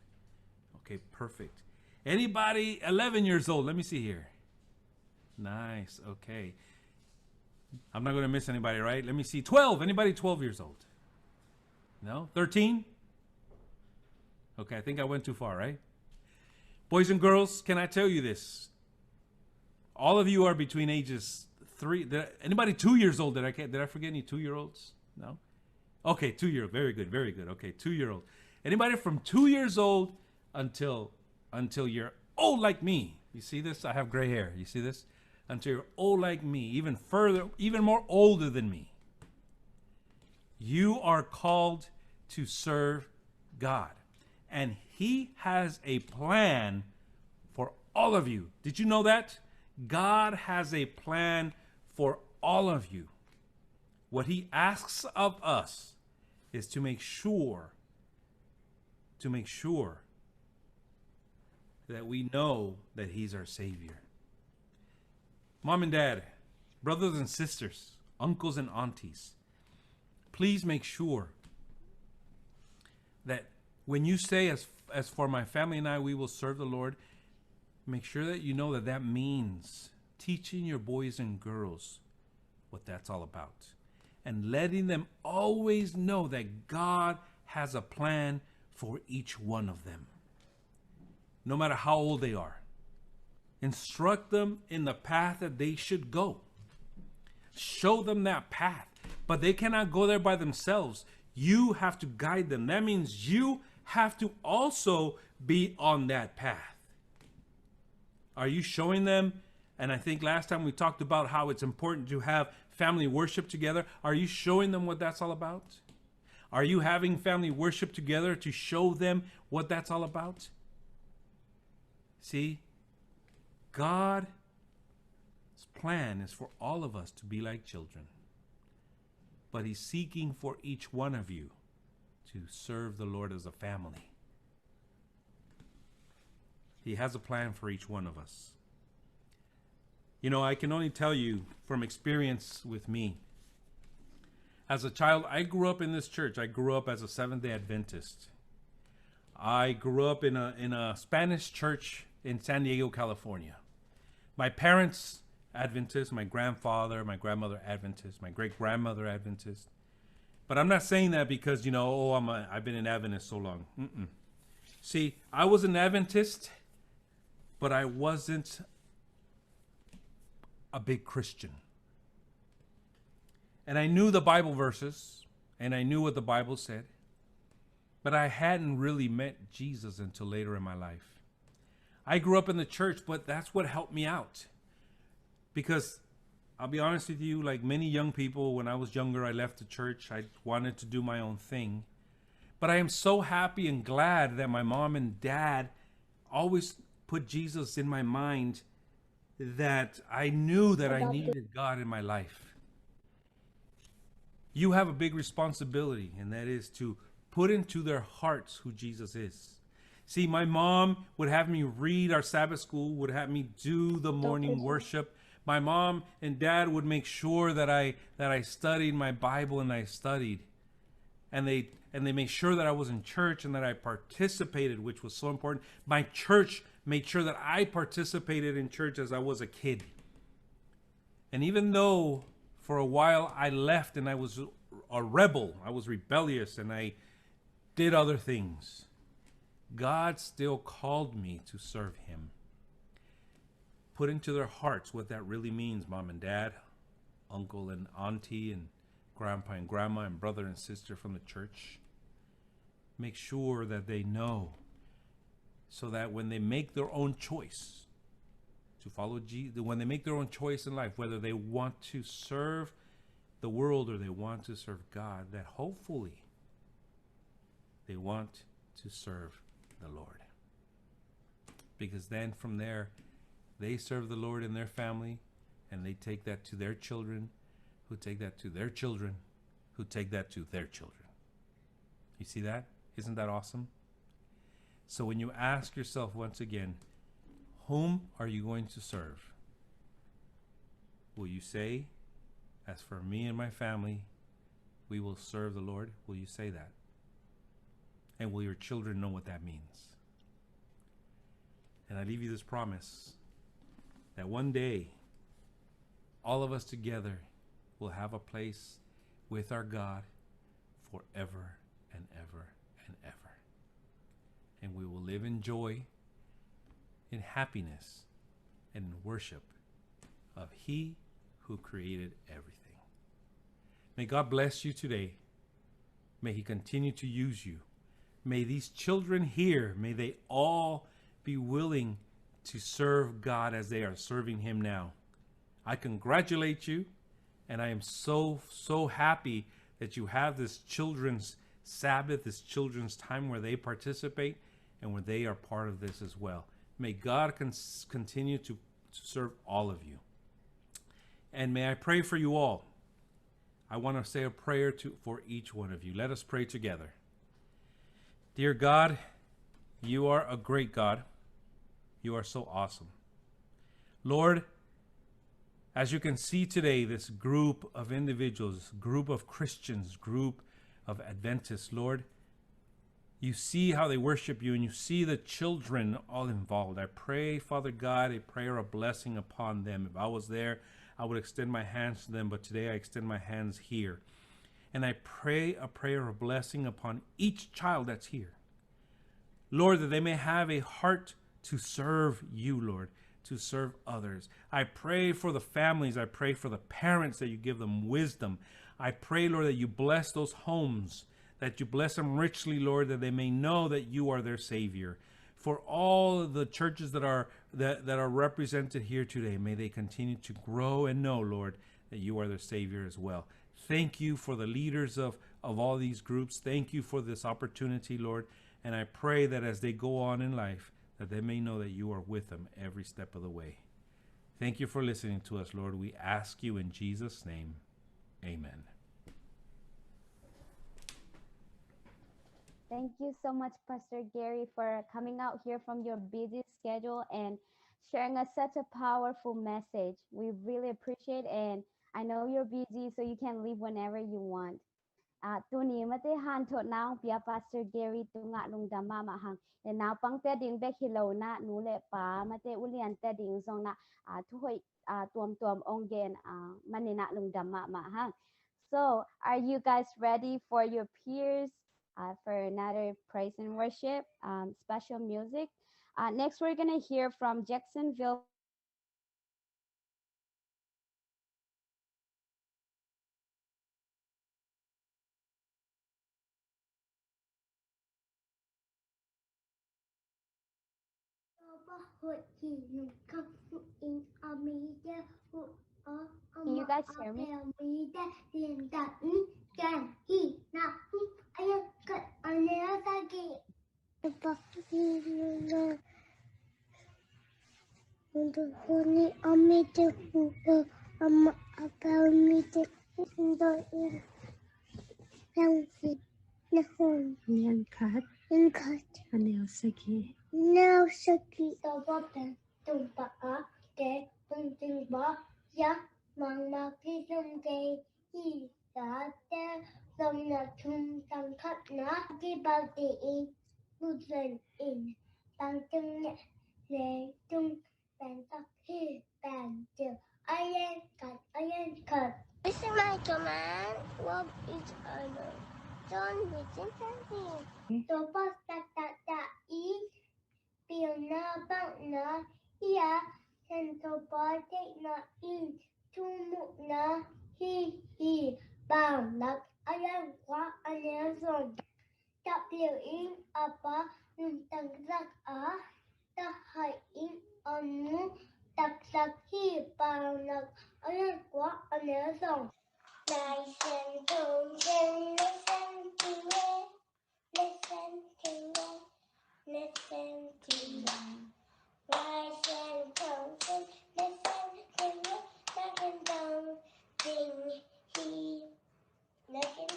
Okay, perfect. Anybody eleven years old? Let me see here. Nice. Okay. I'm not going to miss anybody, right? Let me see. Twelve. Anybody twelve years old? No? Thirteen? Okay, I think I went too far, right? Boys and girls, can I tell you this? All of you are between ages three. Did I, anybody two years old? Did I, did I forget any two year olds? No? Okay, two year old. Very good, very good. Okay, two year old. Anybody from two years old until until you're old like me. You see this? I have gray hair. You see this? Until you're old like me, even further, even more older than me. You are called to serve God. And He has a plan for all of you. Did you know that? God has a plan for all of you. What He asks of us is to make sure, to make sure that we know that He's our Savior. Mom and dad, brothers and sisters, uncles and aunties, please make sure that when you say, as, as for my family and I, we will serve the Lord, make sure that you know that that means teaching your boys and girls what that's all about and letting them always know that God has a plan for each one of them, no matter how old they are. Instruct them in the path that they should go. Show them that path. But they cannot go there by themselves. You have to guide them. That means you have to also be on that path. Are you showing them? And I think last time we talked about how it's important to have family worship together. Are you showing them what that's all about? Are you having family worship together to show them what that's all about? See, God's plan is for all of us to be like children, but He's seeking for each one of you to serve the Lord as a family. He has a plan for each one of us. You know, I can only tell you from experience with me. As a child, I grew up in this church. I grew up as a Seventh-day Adventist. I grew up in a, in a Spanish church in San Diego, California. My parents, Adventist, my grandfather, my grandmother, Adventist, my great-grandmother, Adventist. But I'm not saying that because, you know, oh, I'm a, I've been an Adventist so long. Mm-mm. See, I was an Adventist, but I wasn't a big Christian. And I knew the Bible verses, and I knew what the Bible said, but I hadn't really met Jesus until later in my life. I grew up in the church, but that's what helped me out. Because I'll be honest with you, like many young people, when I was younger, I left the church. I wanted to do my own thing. But I am so happy and glad that my mom and dad always put Jesus in my mind, that I knew that I needed God in my life. You have a big responsibility, and that is to put into their hearts who Jesus is. See, my mom would have me read our Sabbath school, would have me do the morning worship. My mom and dad would make sure that I that I studied my Bible and I studied. And they and they made sure that I was in church and that I participated, which was so important. My church made sure that I participated in church as I was a kid. And even though for a while I left and I was a rebel, I was rebellious and I did other things, God still called me to serve Him. Put into their hearts what that really means, mom and dad, uncle and auntie, and grandpa and grandma, and brother and sister from the church. Make sure that they know, so that when they make their own choice to follow Jesus, when they make their own choice in life, whether they want to serve the world or they want to serve God, that hopefully they want to serve the Lord. Because then from there, they serve the Lord in their family, and they take that to their children, who take that to their children, who take that to their children. You see that? Isn't that awesome? So when you ask yourself once again, whom are you going to serve? Will you say, "As for me and my family, we will serve the Lord"? Will you say that? And will your children know what that means? And I leave you this promise that one day, all of us together will have a place with our God forever and ever and ever. And we will live in joy, in happiness, and in worship of He who created everything. May God bless you today. May He continue to use you. May these children here, may they all be willing to serve God as they are serving Him now. I congratulate you, and I am so, so happy that you have this children's Sabbath, this children's time where they participate and where they are part of this as well. May God con-, continue to, to serve all of you. And may I pray for you all. I want to say a prayer to, for each one of you. Let us pray together. Dear God, you are a great God. You are so awesome. Lord, as you can see today, this group of individuals, group of Christians, group of Adventists, Lord, you see how they worship you, and you see the children all involved. I pray, Father God, a prayer of blessing upon them. If I was there, I would extend my hands to them, but today I extend my hands here. And I pray a prayer of blessing upon each child that's here. Lord, that they may have a heart to serve you, Lord, to serve others. I pray for the families. I pray for the parents, that you give them wisdom. I pray, Lord, that you bless those homes, that you bless them richly, Lord, that they may know that you are their Savior. For all the churches that are, that, that are represented here today, may they continue to grow and know, Lord, that you are their Savior as well. Thank you for the leaders of, of all these groups. Thank you for this opportunity, Lord. And I pray that as they go on in life, that they may know that you are with them every step of the way. Thank you for listening to us, Lord. We ask you in Jesus' name. Amen. Thank you so much, Pastor Gary, for coming out here from your busy schedule and sharing us such a powerful message. We really appreciate it, and I know you're busy, so you can leave whenever you want. Ah, tuni mate hanthawn nang pia Pastor Gary tungah lungdam mahmah hang. Le naupangte ding bek hi lo na, nu le pa mate uliante ding zong na, ah, thuhoih, ah, tuamtuam ong gen, ah, maninah lungdam mahmah hang. So, are you guys ready for your peers, uh, for another praise and worship, um, special music? Uh, next, we're gonna hear from Jacksonville. Can you guys hear me? Lian khat. Lian khat. A neu sagih. Neu sagih. Topa pen tung pa a ke tung ting ba ya mang ma ki tung ke hi ta te zong na thum tang khat na ki ba ti in bu zen in tang ting ne le tung pen tak hi pen til a yen khat a yen khat. This is my command, love each other. John fifteen seventeen. Topa ta ta ta i pilna bangna hi a, Santopa theihna in thumuhna hi hi. Paunak a lian kua a neu zong. Tapliu in a pa lungtang zak a, tahai in a nu taksak hi. Paunak a lian kua a neu zong. Lai Siangtho in listen to me, listen to me, listen to me. Lai Siangtho in listen to me, na kan tong ding hi, na kan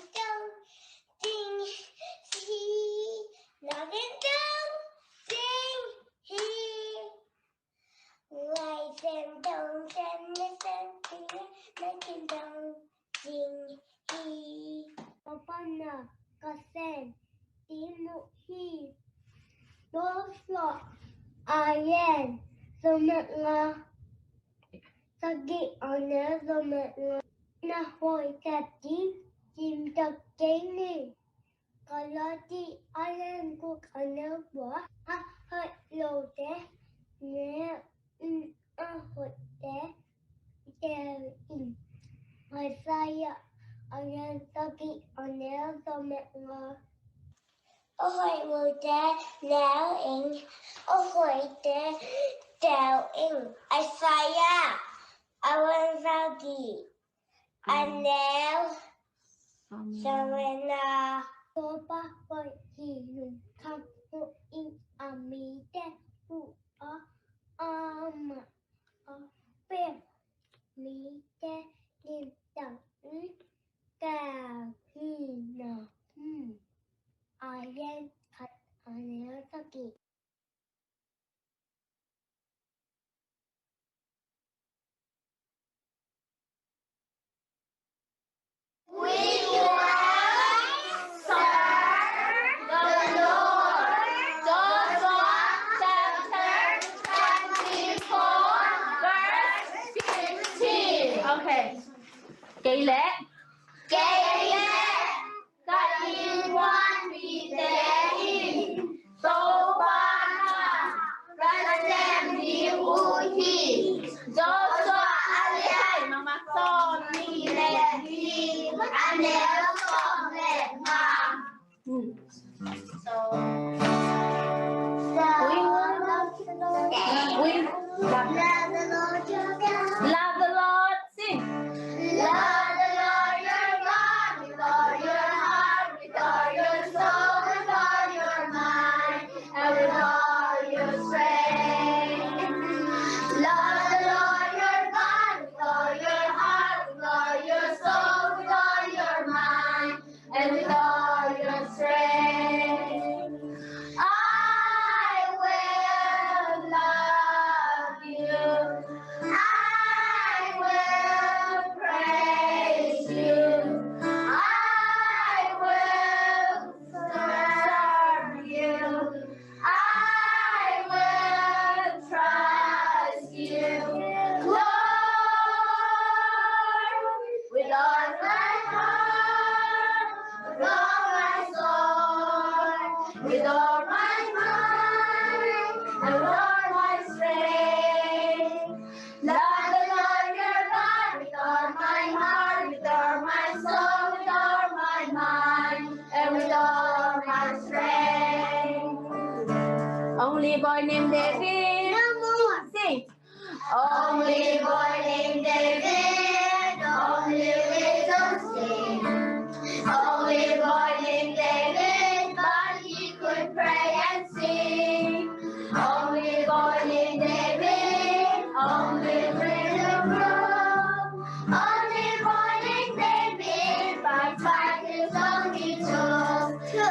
Ka sem Timothy, Joshua a lian sawm le nga, sagih a neu sawm le nga. Na hoih tak ding, cimtak kei ni. Galati a lian guk a neu kua. A hoih lote neu in, a hoihte teel in. Isaiah a lian sagih a neu sawm le nga. A hoih lote neu in, a hoihte teel in. Isaiah a lian sagih a neu sawm le nga. Topa hoih hi lungkham, hoih in a mite huh a, amah a pem mite limtak in keu hi na. Hmm. A lian khat a neu sagih. We will serve the Lord. Joshua chapter twenty-four, verse fifteen. Okay. Kei leh. Kei leh. Ka innkuanpihte in Topa na ka sem ding uh hi. Joshua a lian sawmnih le li, a neu sawm le nga. Hmm. So, we love the Lord. We love the Lord. Love the Lord. Sing. Love the Lord your God with all your heart, with all your soul, with all your mind, and with all your strength. Love the Lord your God with all your heart, with all your soul, with all your mind, and with all your strength. I will love you. I will praise you. I will serve you. I will trust you, Lord, with all my heart, with all my soul, with all my mind, and with all my strength. Love the Lord your God with all my heart, with all my soul, with all my mind, and with all my strength. Only boy named David. No more. Sing. Only boy named David, only little thing. Only boy named David, but he could pray and sing. Only boy named David, only little girl. Only boy named David, but five years old he took.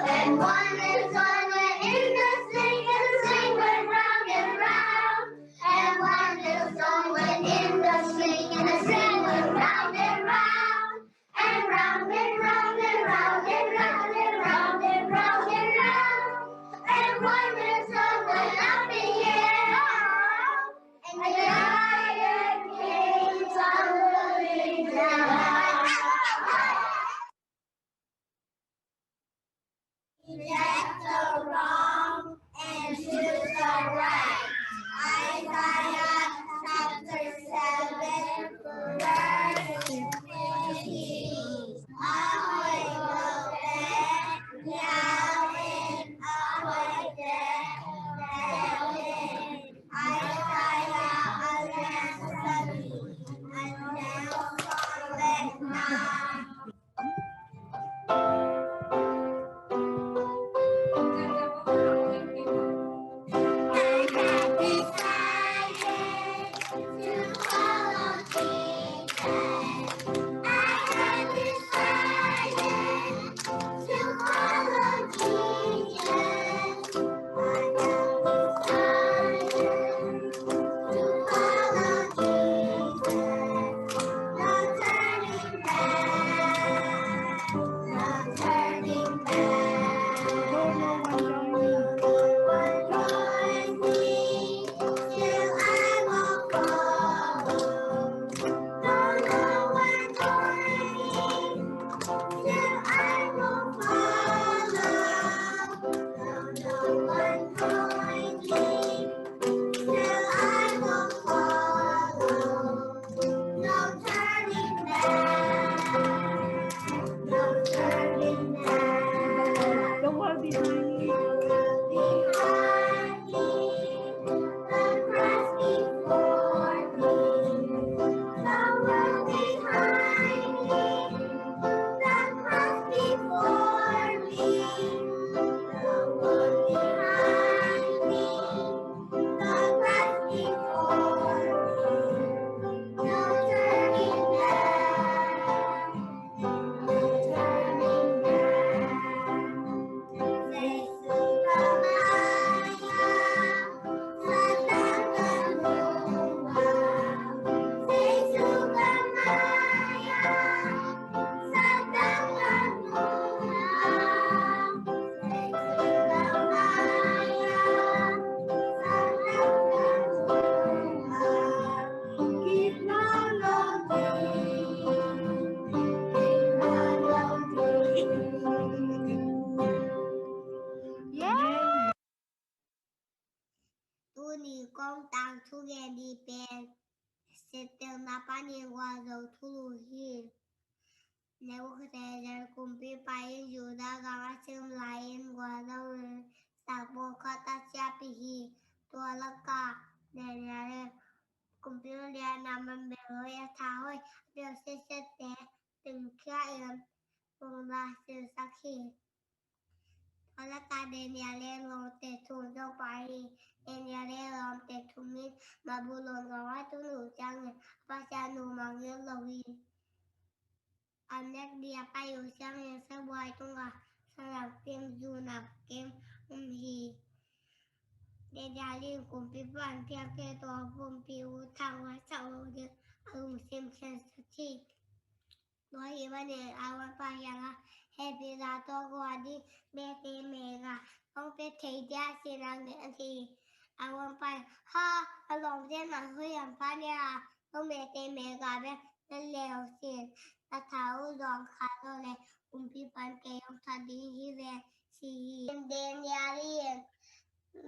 And one little stone went in the sling, and the sling went round and round. And one little stone went in the Tuni kong tangthu gen ding pen Setan na panin Guangzong thulu hi. Nebuchadnezzar kumpipa in Judah gam a sim lai-in Guangzong in sangpo khat a siapih hi. Tua lakah Daniel in kumpi lian a man bel hoih, a tha hoih, a bel siatsiatte tungkhia in pongla silsak hi. Tua lakah Daniel in lawmte thum zong pai hi. Daniel in lawmte thum in Babylon gam a tun uh ciangin a Pasian uh mangngilh lo hi. A nek ding a pai uh ciangin sabuai tungah salam kim, zu nam kim om hi. Daniel in kumpipa in piakte tawh pumpi uh thanghuaisak lo ding a lungsim khialsak hi. Tua ahih manin a lawmpa kiangah hehpihna tawh guan ding bete mega hong pia thei dia sin a ngen hi. A lawmpa in, ha, a lawmte na hoih hiam pa nia, hong bete mega bek na leu sin, na tha uh zawng kha lo leh kumpipa in kei hong that ding hi ve, ci hi. Daniel in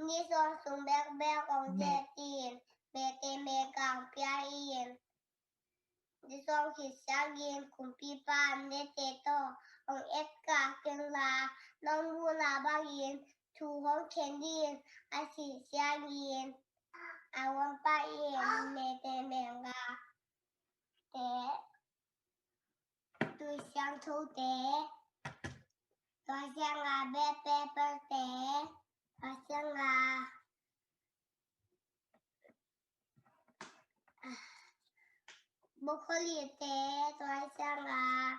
ni sawm sung bekbek hong zetin bete mega hong pia in, ni sawm khit ciangin kumpipa a nete tawh hong etkak inla, nong muhna bangin thu hong khen in, a cih ciangin a lawmpa in bete mega te, tui siangthote, tua ciangah bed paper te, tua ciangah broccoli te, tua ciangah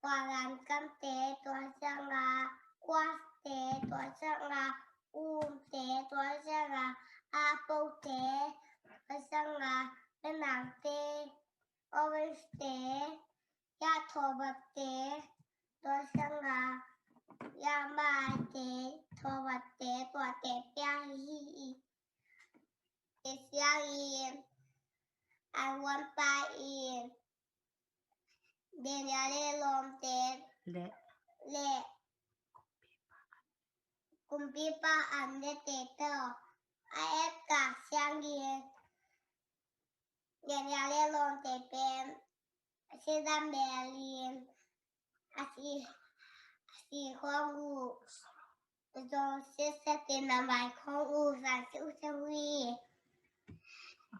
kualan kamte, tua ciangah kuaste, tua ciangah umte, tua ciangah apple te, tua ciangah penang te, orange te, ya thawbat te, tua ciangah ya mai te, thawbat te, tuate pia hi. Tua ciangin a lawmpa in Daniel le lawmte le kumpipa a nete tawh a etkak ciangin Daniel le lawmte pen a si dam belin a si, a si khong uh zong siatsiatin a mai khong uh zang siusiau hi.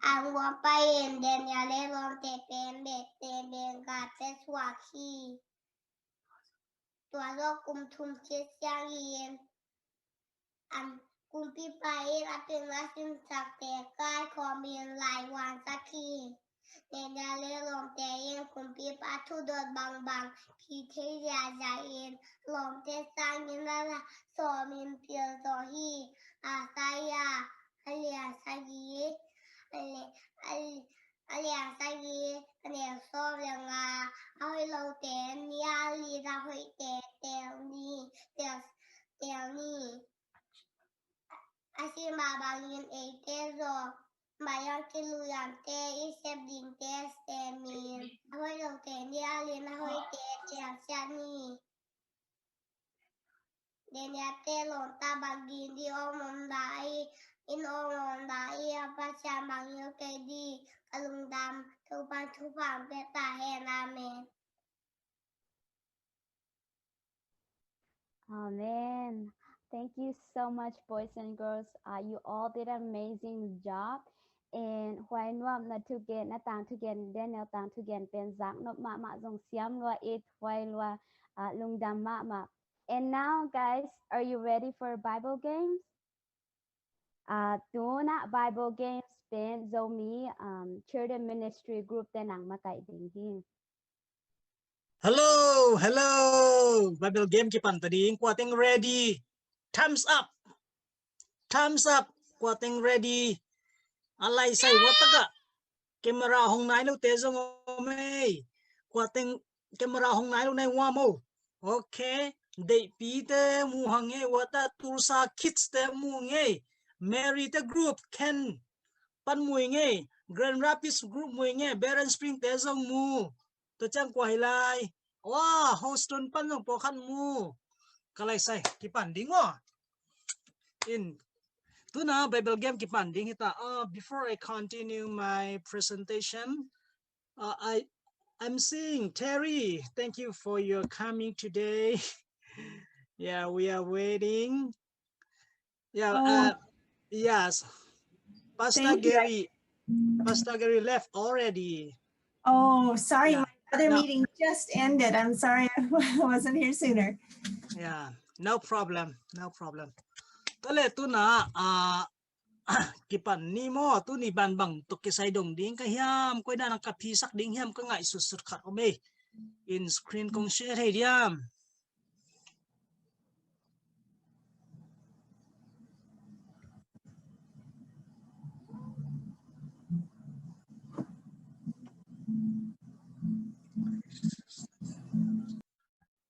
A lawmpa in Daniel le lawmte pen bete mega pia suak hi. Tua zawh kum thum khit ciangin kumpipa in a pilna sinsakte kaikhawmin laivuansak hi. Daniel le lawmte in kumpipa thudot bangbang phi thei ziahziah in lawmte sangin a la sawmin pil zaw hi. Isaiah a lian sagih, a lian sagih a neu sawm le nga. A hoih lote nia li, a hoihte tel ni, tel, tel ni. A si mah bangin eite zong maiang kiluiante i sep dingte semin a hoih lote nia li, a hoihte tel siat ni. Daniel te lawmta bangin di om om da i, in om om da i, a Pasian bangin kei di, ka lungdam, Topan thupha pia ta hen. Amen. Amen. Thank you so much, boys and girls. Uh, you all did an amazing job. And huai nuam na thugen, na tangthugen, Daniel tangthugen pen zak nop mahmah, zong siam lua it, huai lua, uh, lungdam mahmah. And now, guys, are you ready for Bible games? Uh, tuna Bible games pen Zomi, um, Children Ministry Group te nang makaih ding hi. Hello, hello. Bible game kipan ta ding. Kua teng ready? Thumbs up. Thumbs up. Kua teng ready? A lai sai wa taka. Camera hong nai lo te zong om ei. Kua teng camera hong nai lo nai wa mo. Ok. Deihpi te mu hang ei, wa ta Tulsa Kids te mu ngei. Mary te group Ken pan mu ngei. Grand Rapids group mu ngei. Barron Spring te zong mu. Tua ciang kua hi lai. Wa, Houston pan zong pawlkhat mu. Ka lai sai, kipan ding aw. In, Tuna Bible game kipan ding hita. Uh, before I continue my presentation, uh, I I'm seeing Terry. Thank you for your coming today. Yeah, we are waiting. Yeah, uh, yes. Pastor Gary, Pastor Gary left already. Oh, sorry, my other meeting just ended. I'm sorry I wasn't here sooner. Yeah, no problem, no problem. Tale tuna, uh, kipan ni maw, tuni bangbang tuk kisai dong ding ka hiam, koi dan ka phisak ding hiam ka ngaihsutsut khat om ei. In screen kong share thei diam.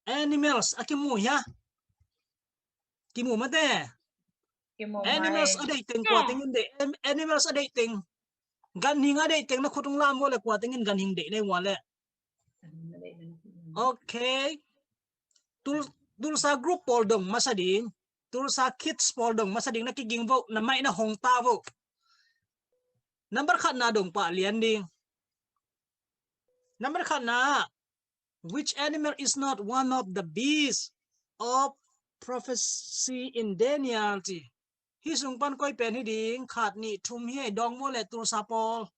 Animals a kimu hia? Kimu mate. Animals a deih teng kua tengin deih? Animals a deih teng, ganhing a deih teng na khut hong lam vua le kua tengin ganhing deih nei vua le. Okay. Tulsa group pawl dong masa ding, Tulsa kids pawl dong masa ding, na kiging vo, na maih na hong ta vo. Number khatna dong pah lian ding. Number khatna, which animal is not one of the beasts of prophecy in Daniel? Ci. Hih sung pan koi pen hi ding? Khat, nih, thum hi ei, dong maw le Tulsa pawl.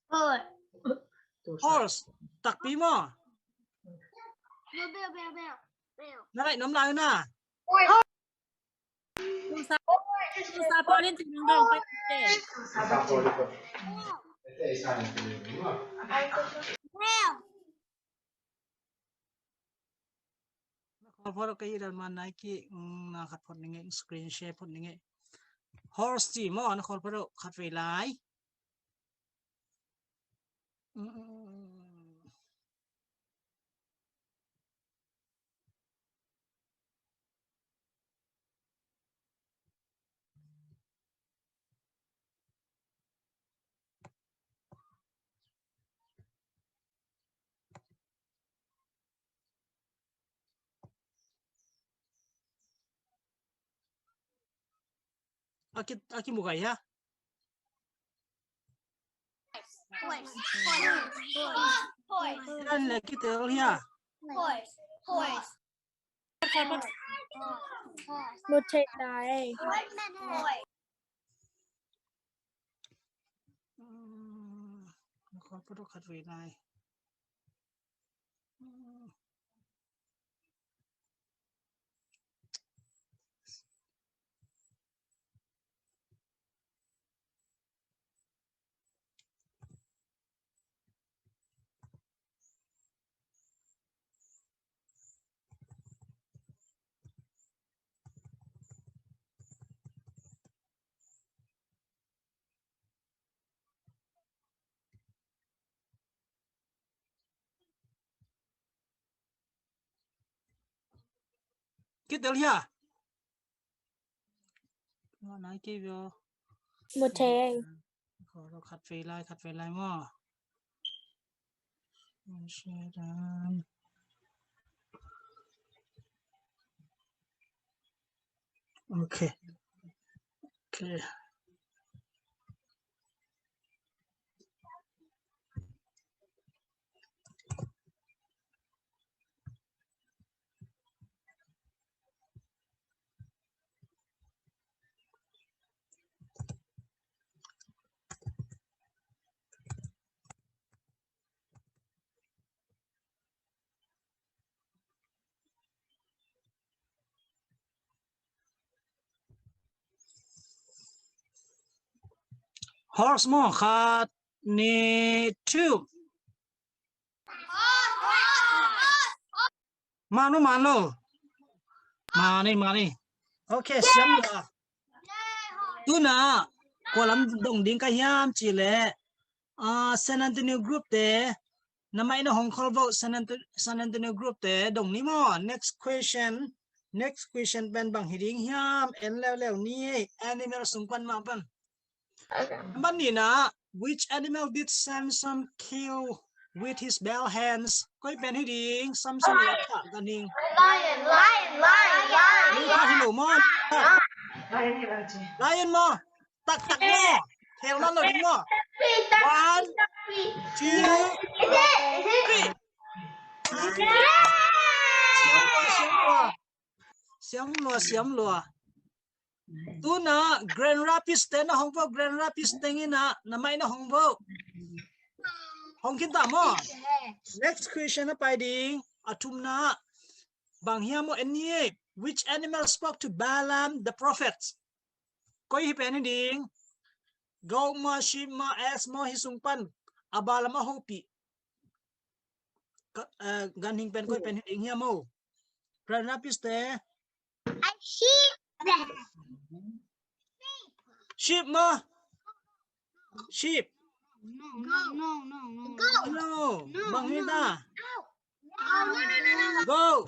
Horse. Horse. Takpi maw? Bell, bell, bell, bell. Na laih nuam lai na. Tulsa, Tulsa pawl in ci dong dong pen te. Bell. Na khawl phot ka hi dan man nai ki, mm, na khat phot ning ei, screen share phot ning ei. Horse ci maw, na khawl phot khat vei lai. Mm, mm, mm, mm. A ki, a kimu gai hia? Horse. Horse. Horse. Horse. Ran le kitel hia? Horse. Horse. Mu thei lai. Horse. Mm, khawl phot khat vei lai. Mm. Kitel hia? Nai ki bio. Mu thei. Khawl khat vei lai, khat vei lai maw. Okay. Okay. Horse maw, khat, nih, thum. Man lo, man lo. Man ei, man ei. Okay, siam lo. Tuna kua lam dong ding ka hiam cih leh, ah, San Antonio group te, na maih na hong khawl vo, San Anto-, San Antonio group te dong ni maw. Next question. Next question pen bang hi ding hiam? En leuleu ni ei. Animal sung pan mah pan. Number nihna, which animal did Samson kill with his bare hands? Koi pen hi ding? Samson in a thah ganhing. Lion, lion, lion, lion. Lion hi lo maw. Lion maw? Taktak maw? Khel nawn lo ding maw? One, two, three. Siam lua, siam lua. Siam lua, siam lua. Tu-in ah Grand Rapids te na hong vo, Grand Rapids teng in ah na mic na hong vo. Hong khin ta maw? Next question a pai ding. A thumna. Bang hiam maw, en ni. Which animal spoke to Balaam the prophet? Koi hi pen hi ding? Goat maw, sheep maw, ass maw, hih sung pan a Balaam a hopih, eh, ganhing pen koi pen hi ding hiam maw? Grand Rapids te. A sheep. Sheep maw? Sheep. No, no, no, no, no. Goat. No. No. Bang hi ta? No, no, no, no, no. Goat.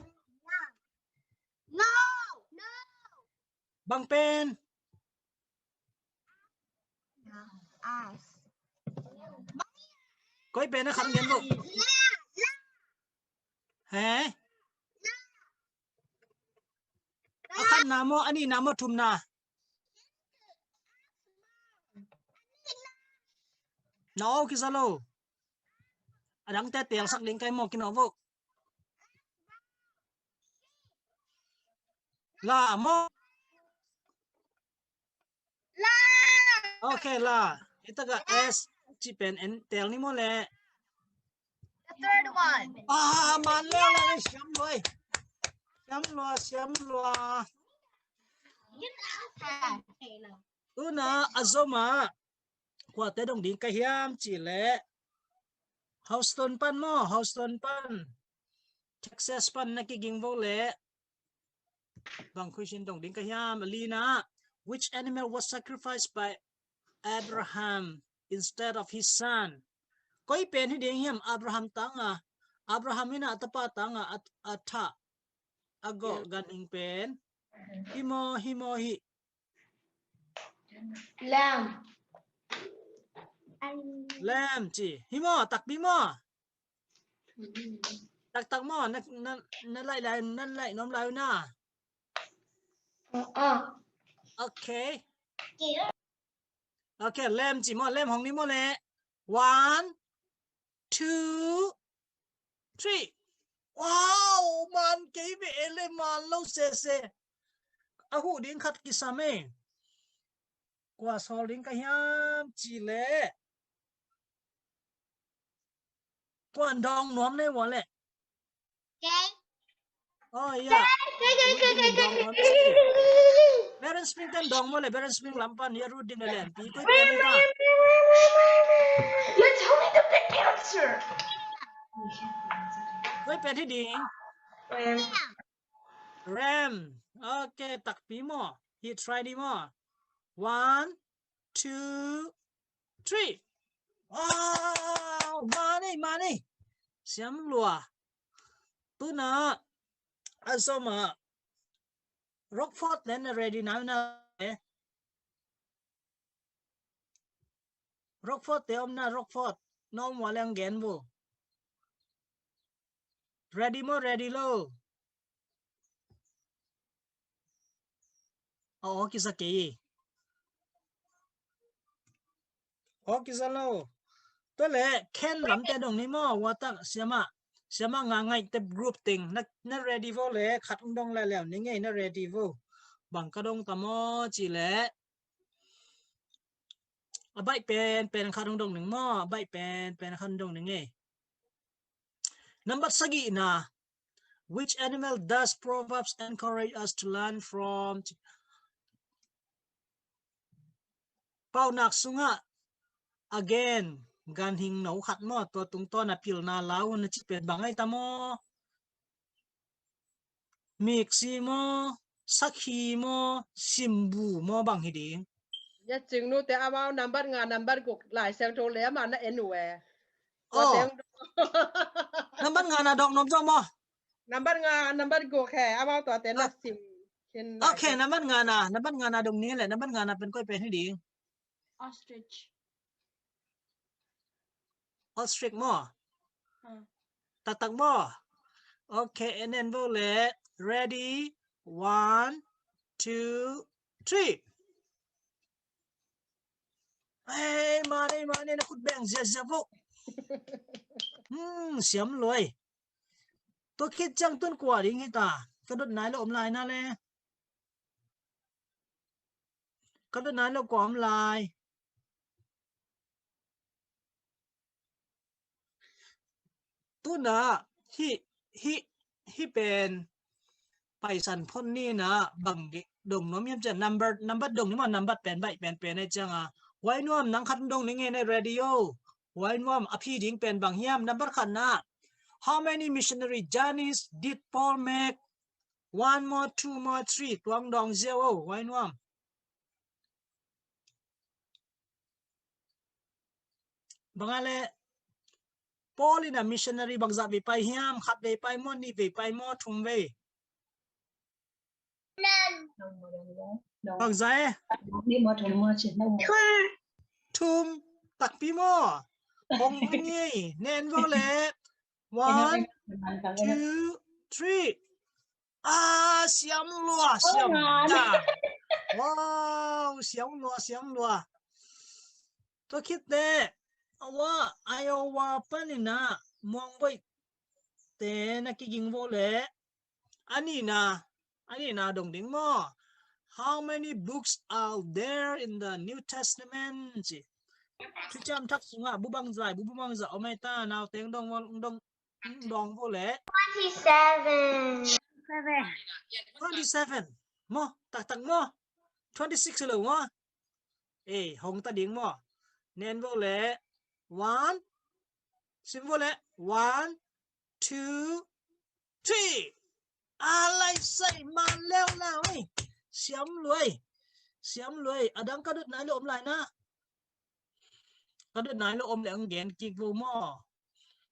No. No. Bang pen? Ass. Koi pen a khat gen lo? He? A khatna maw, a nihna maw, thumna? Na aw kiza lo. A dangte telsak ding kai maw, kinawh vo. La maw? La. Okay, la. Hih takah S cih pen en tel ni maw le? The third one. Ah, man lua le, siam lua. Siam lua, siam lua. Tu-in ah a zom ah kuate dong ding ka hiam cih leh, Houston pan maw, Houston pan, Texas pan na kiging vo leh, bang question dong ding ka hiam? A lina, which animal was sacrificed by Abraham instead of his son? Koi pen hi ding hiam? Abraham tangah, Abraham in ah a tapa tangah a, a thah, a gawh ganhing pen hi maw, hi maw, hi? Lamb. Lamb ci. Hi maw, takpi maw? Taktak maw, na, na, na laih lai, na laih nuam lai uh na. Uh-uh. Okay. Okay, lamb ci maw, lamb hong ni maw le. One, two, three. Wow, man kei ve e le, man lo sese. A huh ding khat kisam e. Kua sawl ding ka hiam cih leh, kuan dawng nuam nei ua leh? Kei. Oh, ya. Kei, kei, kei, kei, kei, kei. Parents Spring ten dawng maw leh, Parents Spring lam pan ya Ruth ding a lianpi. Koi pen hi ta? You tell me the big answer. Koi pen hi ding? Ram. Ram. Okay, takpi maw. Hi try ding maw. One, two, three. Wow, man ei, man ei. Siam lua. Tu-in ah a zom ah Rockford te na ready na uh na le. Rockford te om na, Rockford. Na om ua leng gen vo. Ready maw, ready lo? Aw, aw kiza kei. Aw kiza lo. Tua leh Kent lamte dong ni maw, ua tak siamah, siamah nga ngaih te group teng. Na, na ready vo leh khat hong dong lai liau ni ngei, na ready vo. Bang ka dong ta maw cih leh, a baih pen pen khat hong dong ning maw, a baih pen pen khat hong dong ning ei. Nambat sagihna. Which animal does Proverbs encourage us to learn from? Paunak sungah, again, ganhing no khat maw, tua tungtawn a pilna lau na ci pen bang ai ta maw? Miksi maw, sakhi maw, simbu maw, bang hi ding? Ya cingnu te amau nambat nga, nambat guk Lai Siangtho le amah na en uh e. Tua teng. Nambat nga na dawk nop zong maw? Nambat nga, nambat guk he, amau tua te na sim. Okay, nambat nga na, nambat nga na dong ni le, nambat nga na pen koi pen hi ding? Ostrich. Ostrich maw? Taktak maw? Okay, en en vo le. Ready? One, two, three. Ei, mane, mane, na khut beng ziazia vo. Hmm, siam luai. Tua khit ciang tun kua ding hi ta. Ka dot nai lo om lai na le. Ka dot nai lo kua om lai. Tuna hi, hi, hi pen paisan phot ni na bang dong nuam hiam cian number, number dong ni ma number pen baih pen pen ai cianga. Huai nuam nang khat dong ni nge ne radio. Huai nuam a phi ding pen bang hiam number khat na. How many missionary journeys did Paul make? One more, two more, three. Tuang dong ziau o, huai nuam. Bang a le Paul in a missionary bangzah vei pai hiam, khat vei pai maw, nih vei pai maw, thum vei. Bangzah e? Thum. Takpi maw? Hong hong e. Nen vo le. One, two, three. Ah, siam lua, siam da. Wow, siam lua, siam lua. Tua khit te, awa, Iowa panin a, muang boih te na kiging vo le. Ani na, ani na dong ding maw. How many books are there in the New Testament? Ci. Thuciam Thak sungah bu bangzah, bu, bu bangzah om ai ta, nau teng dong, dong, dong vo le. Twenty-seven. Twenty-seven. Maw, taktak maw. Twenty-six lo maw. Ei, hong ta ding maw. Nen vo le. One. Sim vo le. One, two, three. A lai sai man leuleu ei. Siam luai. Siam luai. A dang ka dot nai lo om lai na. Ka dot nai lo om le ang gen kik vo maw.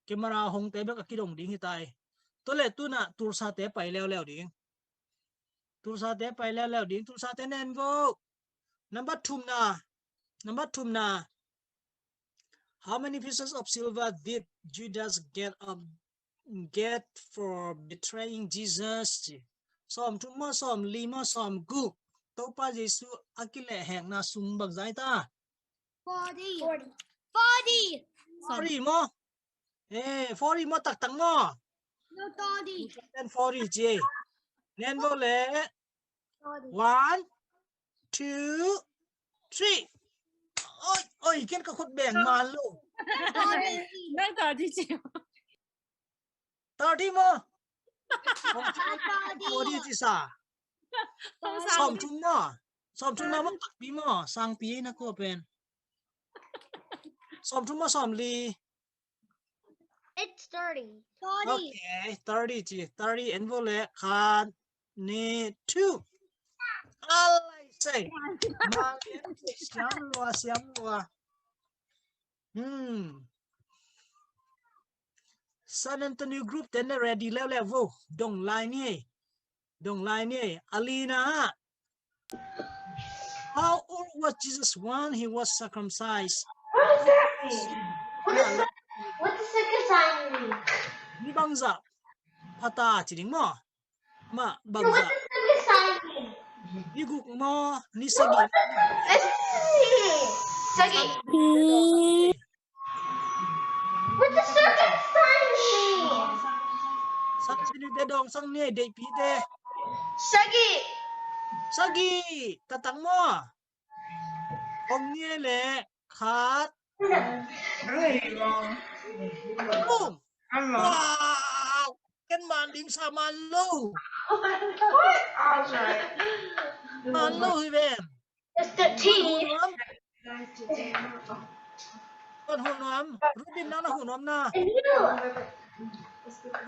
Camera hong te bek a kidong ding hi tai. Tua le tuna Tulsa te pai leuleu ding. Tulsa te pai leuleu ding. Tulsa te nen vo. Number thum na. Number thum na. How many pieces of silver did Judas get up, get for betraying Jesus? Sawm thum maw, sawm li maw, sawm guk. Topa Jesu a kilehhekna sum bangzah ta. Forty. Forty. Forty maw. Eh, forty maw, taktak maw. No, thirty. Nen forty ci. Nen vo le. One, two, three. Oi, oi, ken ka khut beng man lo. Nang thirty ci. Thirty maw. Forty ci sa. Sawm thum maw. Sawm thum maw, takpi maw. Sangpi na ko pen. Sawm thum maw, sawm li. It's thirty. Thirty. Okay, thirty ci, thirty en vo le khat, nih, two. A lai sai. Siam lua, siam lua. Hmm. San Antonio group ten na ready leuleu vo. Dong lai ni. Dong lai ni. Alina. How old was Jesus when he was circumcised? What does that mean? What does, what does circumcised mean? Ni bangzah pha ta ci ding maw. Ma bangzah. What does circumcised mean? Ni guk maw, ni sagih. Sagih. What does circumcised mean? Sagih ni te dong sang ni, deihpi te. Sagih. Sagih. Taktak maw. Hong ni le khat. Boom. Wow. Ken man ding sa man lo. Man lo hi ven. It's the teeth. Kon hun nuam, Rubin nang na hun nuam na.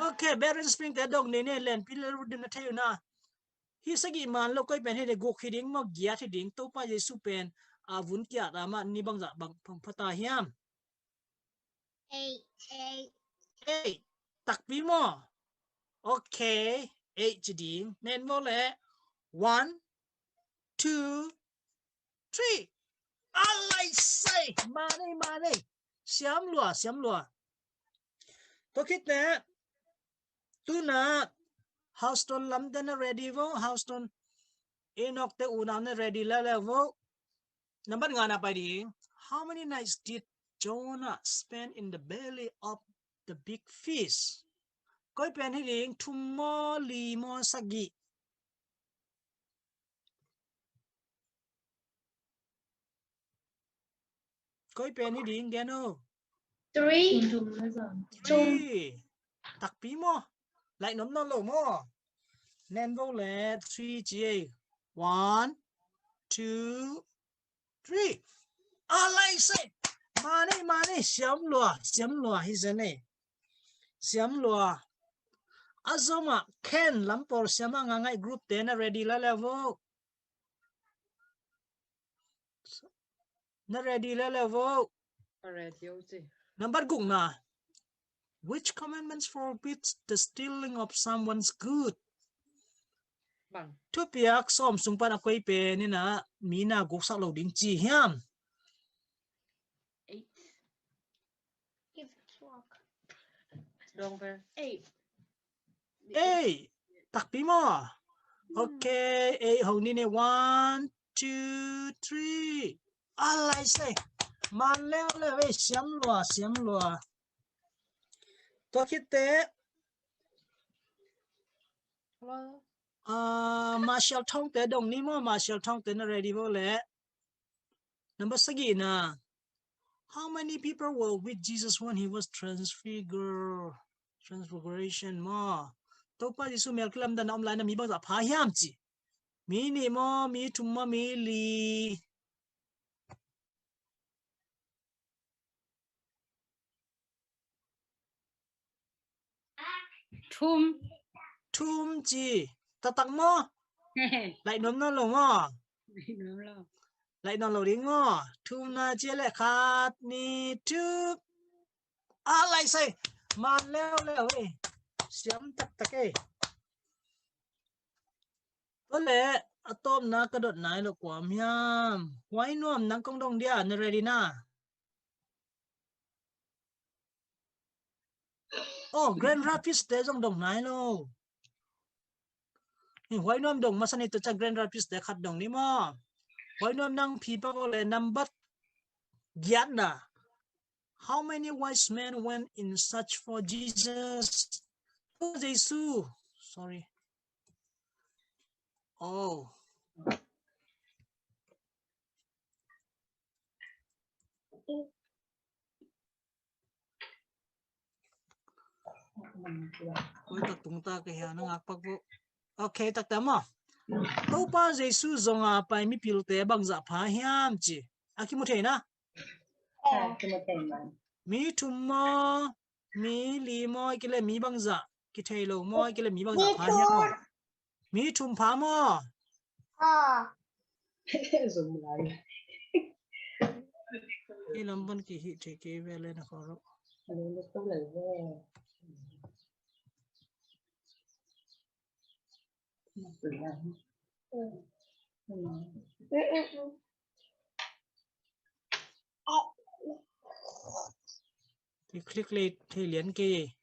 Okay, Beren Spring te dong ni ne len pin le Rubin na thei na. Hi sagih man lo koi pen hi de guk hi ding maw giat hi ding Topa Jesu pen a vun kiat a ma ni bangzah bang pha ta hiam. Eight, eight. Eight. Takpi maw. Okay. Eight ci ding. Nen maw le. One, two, three. A lai sai. Mane, mane. Siam lua, siam lua. Tua khit ne. Tuna Houston lam te na ready vo, Houston. Enoch te unau na ready leuleu vo. Nambat nga na pai ding. How many nights did Jonah spend in the belly of the big fish? Koi pen hi ding, thum maw, li maw, sagih? Koi pen hi ding, gen o. Three. Three. Takpi maw? Laih nuam nawn lo maw? Nen vo le three ci ei. One, two, three. A lai se. Mani, mani, siam lua, siam lua hi zen ei. Siam lua. A zom ah Ken, Lampawl siam a nga ngaih group te na ready leuleu vo. Na ready leuleu vo. Ready o ci. Nambat guk na. Which commandments forbids the stealing of someone's good? Bang. Thupiak sawm sung pan a koi pen in a mi na guksak lo ding ci hiam? Eight. Give a walk. Wrong pen. Eight. Ei, takpi maw? Hmm. Okay, ei, hong ni ne. One, two, three. A lai se. Man leuleu ei, siam lua, siam lua. Tua khit teh. Hello. Ah, Marshall Thawng te dong ni maw, Marshall Thawng te na ready vo le. Nambat sagih na. How many people were with Jesus when he was transfigured? Transfiguration maw. Topa Jesu mel kilamdan a om lai na mi bangzah pha hiam ci. Mi nih maw, mi thum maw, mi li? Thum. Thum ci. Taktak maw? Laih nuam nawn lo maw? Laih nuam lo. Laih nawn lo ding maw? Thum na ci leh khat, nih, thum. A lai se. Man leuleu ei. Siam taktak ei. Tua leh a tawpna ka dot nai lo kua om hiam? Huai Nuam, nang kong dong dia, na ready na? Oh, Grand Rapids te zong dong nai lo. Ni Huai Nuam dong masa ni, tua ciang Grand Rapids te khat dong ni maw. Huai Nuam, nang phi pak o le, nambat giat na. How many wise men went in search for Jesus? Oh, Jesu. Sorry. Oh. Oi, tak tung ta ka hia na ngak pak vo. Okay, tak ta maw. Topa Jesu zong a pai mipilte bangzah pha hiam ci. A kimu thei na? Eh, kimu thei na. Mi thum maw, mi li maw, kile mi bangzah, kithei lo maw, kile mi bangzah pha hiam maw? Mi thum pha maw? Ah. Zum lai. Hi lam pan kihih thei kei ve le na kho ro. Ki click le thei lian kei.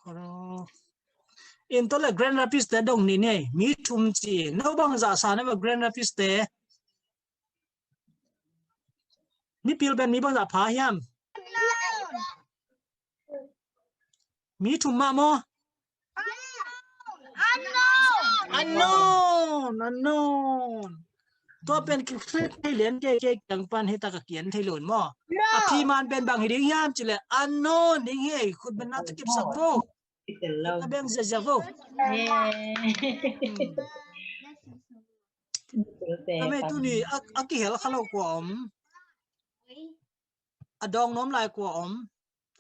Oro. In tua le Grand Rapids te dong ni nei. Mi thum ci. No bangzah sa na va Grand Rapids te. Mipil pen mi bangzah pha hiam? Mi thum mah maw? Unknown. Unknown, unknown. Tua pen ki click thei lian kei, kei kiang pan hi tak a kian thei lo maw? No. A phi man pen bang hi ding hiam ci le unknown ding hi, khut beng na ta kipsak vo. Khut na beng ziahziah vo. Yeah. Hmm. Amei tuni a, a kihel kha lo kua om. A dawng nuam lai kua om.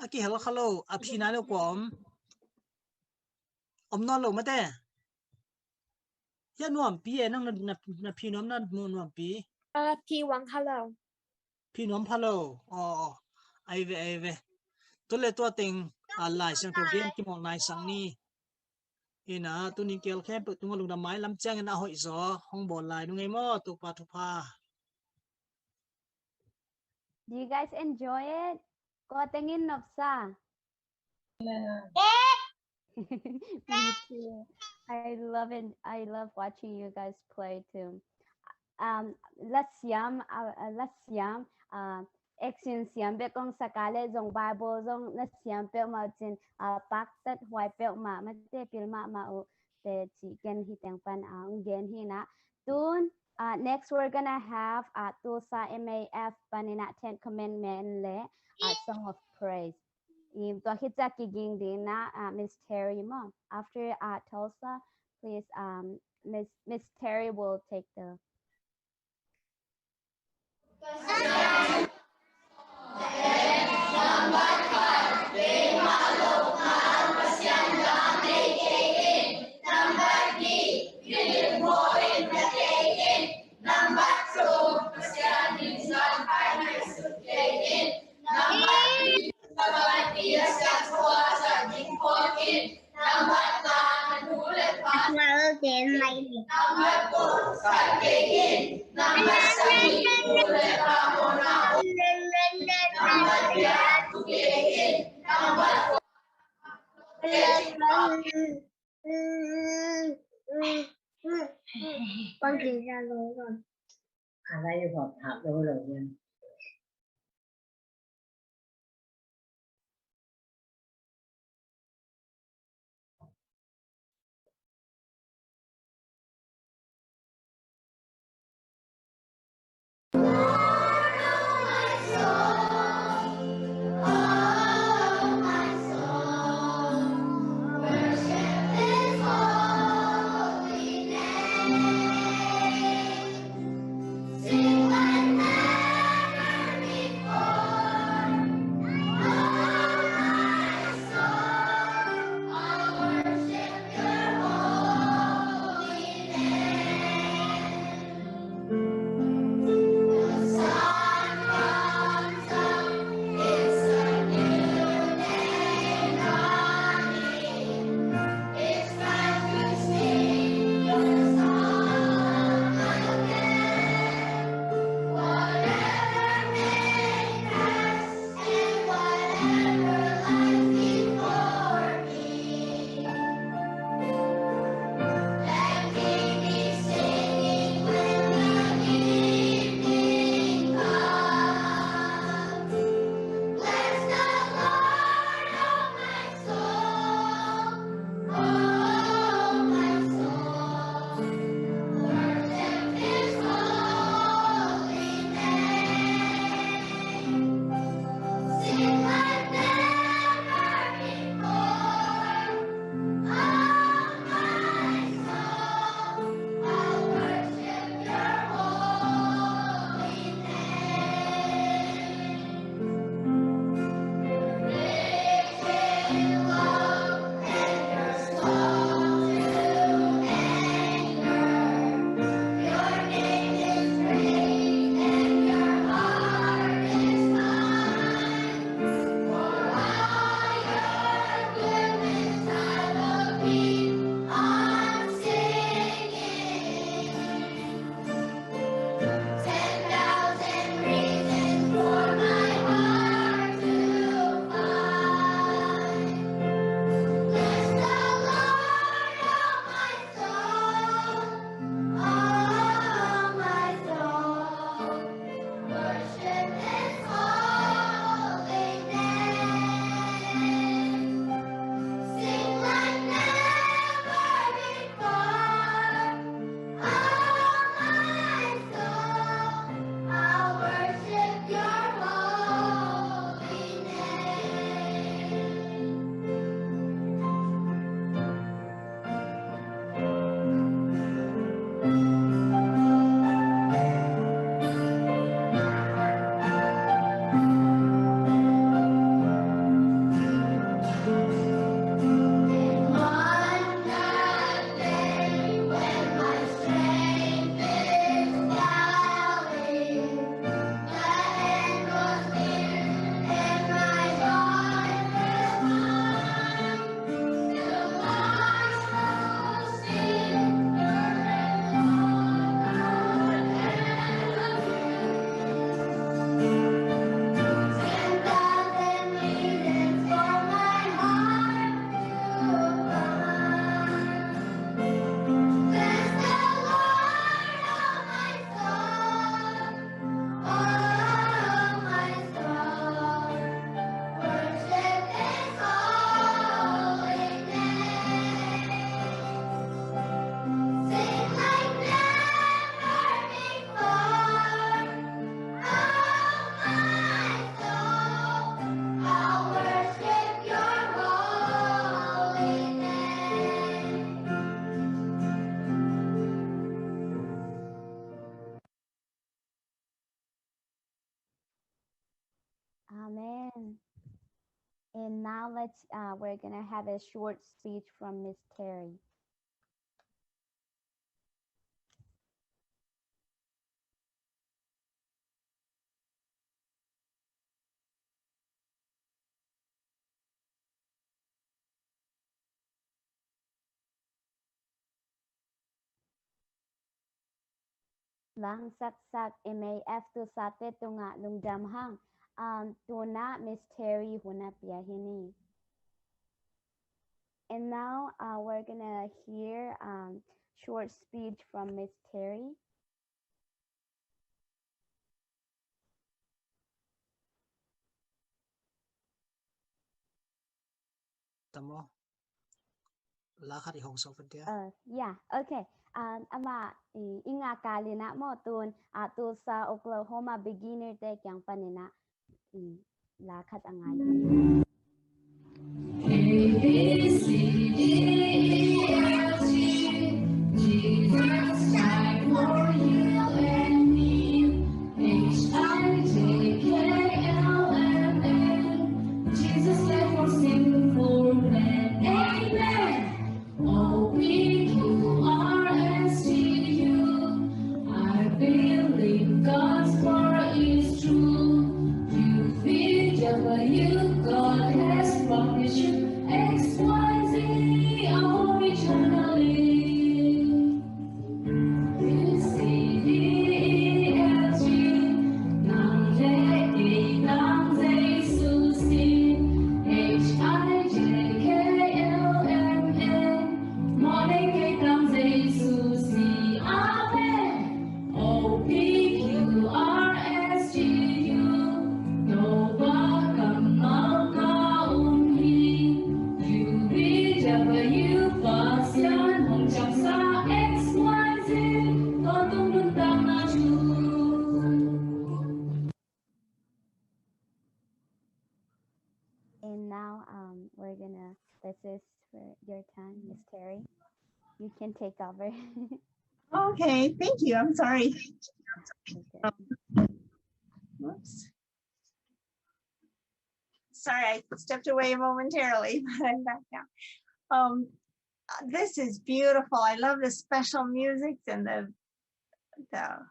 A kihel kha lo, a phi nai lo kua om. Om nawn lo mate. Hia Nuampi e, nang na, na, na phi nuam na, Nu Nuampi. A phi vang kha lo. Phi nuam pha lo. Aw, aw. Ai ve, ai ve. Tua le tua teng, a, Lai Siangtho gen kimawl nai sang ni. Ina, tuni kel khempeuh tungah lungdam mailam ciangin a hoih zaw hong bawl lai nung ei maw, Topa thupha. Do you guys enjoy it? Kua tengin nopsa? Eh! Me too. I love it. I love watching you guys play too. Um, la siam, uh, uh, la siam, uh, action siam bek kong sa kei leh zong Bible zong na siam peuhmah uh cin, uh, paktat huai peuhmah, mate pil mahmah uh teh ci ken hih teng pan, uh, ong gen hi na. Tun, uh, next we're gonna have, uh, Tulsa M A F panin ah Ten Commandment leh, uh, Song of Praise. Tua khit ciang kiging ding na, uh, Miss Terry maw. After, uh, Tulsa, please, um, Miss, Miss Terry will take the Amen. And now let's, uh, we're gonna have a short speech from Miss Terry. Langsaksak M A F tu sate tungah lungdam hang. Um, tuna Miss Terry hun a pia hi ni. And now, uh, we're gonna hear, um, short speech from Miss Terry. Tamo. La khat i hong sok pen tia. Uh, yeah, okay. Um, ama i, i nga kalina mo tun, uh, Tulsa, Oklahoma beginner te kiang panina. I, la khat a ngai. A B C D E F G, Jesus died for you and me. H I J K L M N, Jesus died for sinful men. Amen. O P Q R S T U, I believe God's word is true. U V W, God has promised you. X Y Z, our eternally. U C D E F G, nang le kei tang Jesu sin. H I J K L M N, mawh le kei tang Jesu sin. Amen. O P Q R S T U, Nova kammal ka um hi. U V W, Pasian hong ciamsa. X Y Z, tawntung nuntakna thu. And now, um, we're gonna, this is for your time, Miss Terry. You can take over. Okay, thank you. I'm sorry. Okay. Um, whoops. Sorry, I stepped away momentarily, but I'm back now. Um, uh, this is beautiful. I love the special music and the, the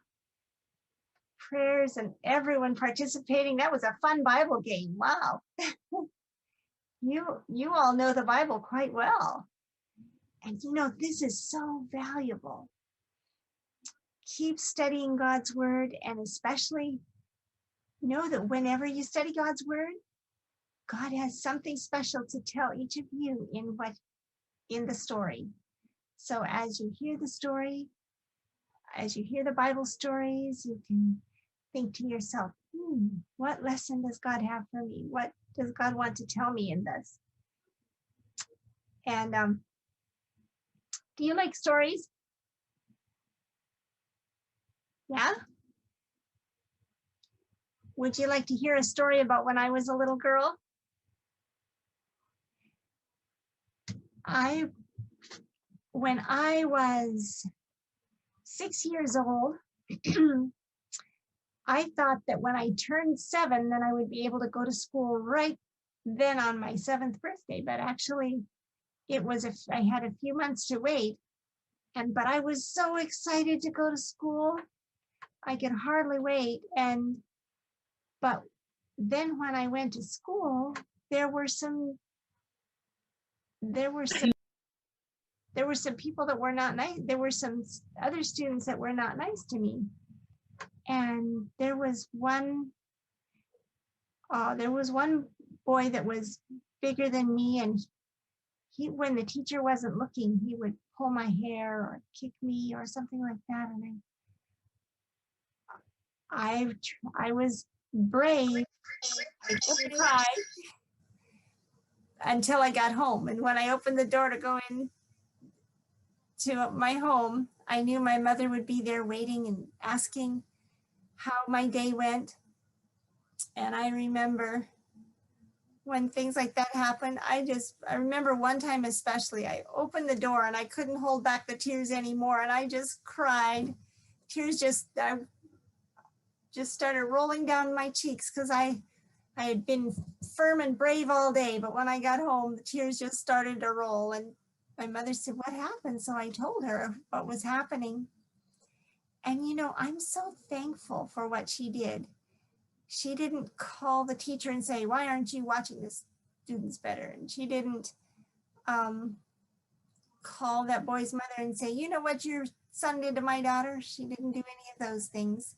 prayers and everyone participating. That was a fun Bible game. Wow. You, you all know the Bible quite well. And you know, this is so valuable. Keep studying God's word, and especially know that whenever you study God's word, God has something special to tell each of you in what, in the story. So as you hear the story, as you hear the Bible stories, you can think to yourself, "Hmm, what lesson does God have for me? What does God want to tell me in this?" And, um, do you like stories? Yeah? Would you like to hear a story about when I was a little girl? I, when I was six years old, I thought that when I turned seven, then I would be able to go to school right then on my seventh birthday. But actually, it was a f-, I had a few months to wait. And, but I was so excited to go to school. I could hardly wait. And, but then when I went to school, there were some, there were some, there were some people that were not nice. There were some s-, other students that were not nice to me. And there was one, uh, there was one boy that was bigger than me, and he, when the teacher wasn't looking, he would pull my hair or kick me or something like that. And I, I, tr-, I was brave. I didn't cry until I got home. And when I opened the door to go in to my home, I knew my mother would be there waiting and asking how my day went. And I remember when things like that happen, I just, I remember one time especially, I opened the door and I couldn't hold back the tears anymore, and I just cried. Tears just, I just started rolling down my cheeks 'cause I, I had been firm and brave all day, but when I got home, the tears just started to roll. And my mother said, "What happened?" So I told her what was happening. And, you know, I'm so thankful for what she did. She didn't call the teacher and say, "Why aren't you watching the students better?" And she didn't um, call that boy's mother and say, "You know what your son did to my daughter?" She didn't do any of those things.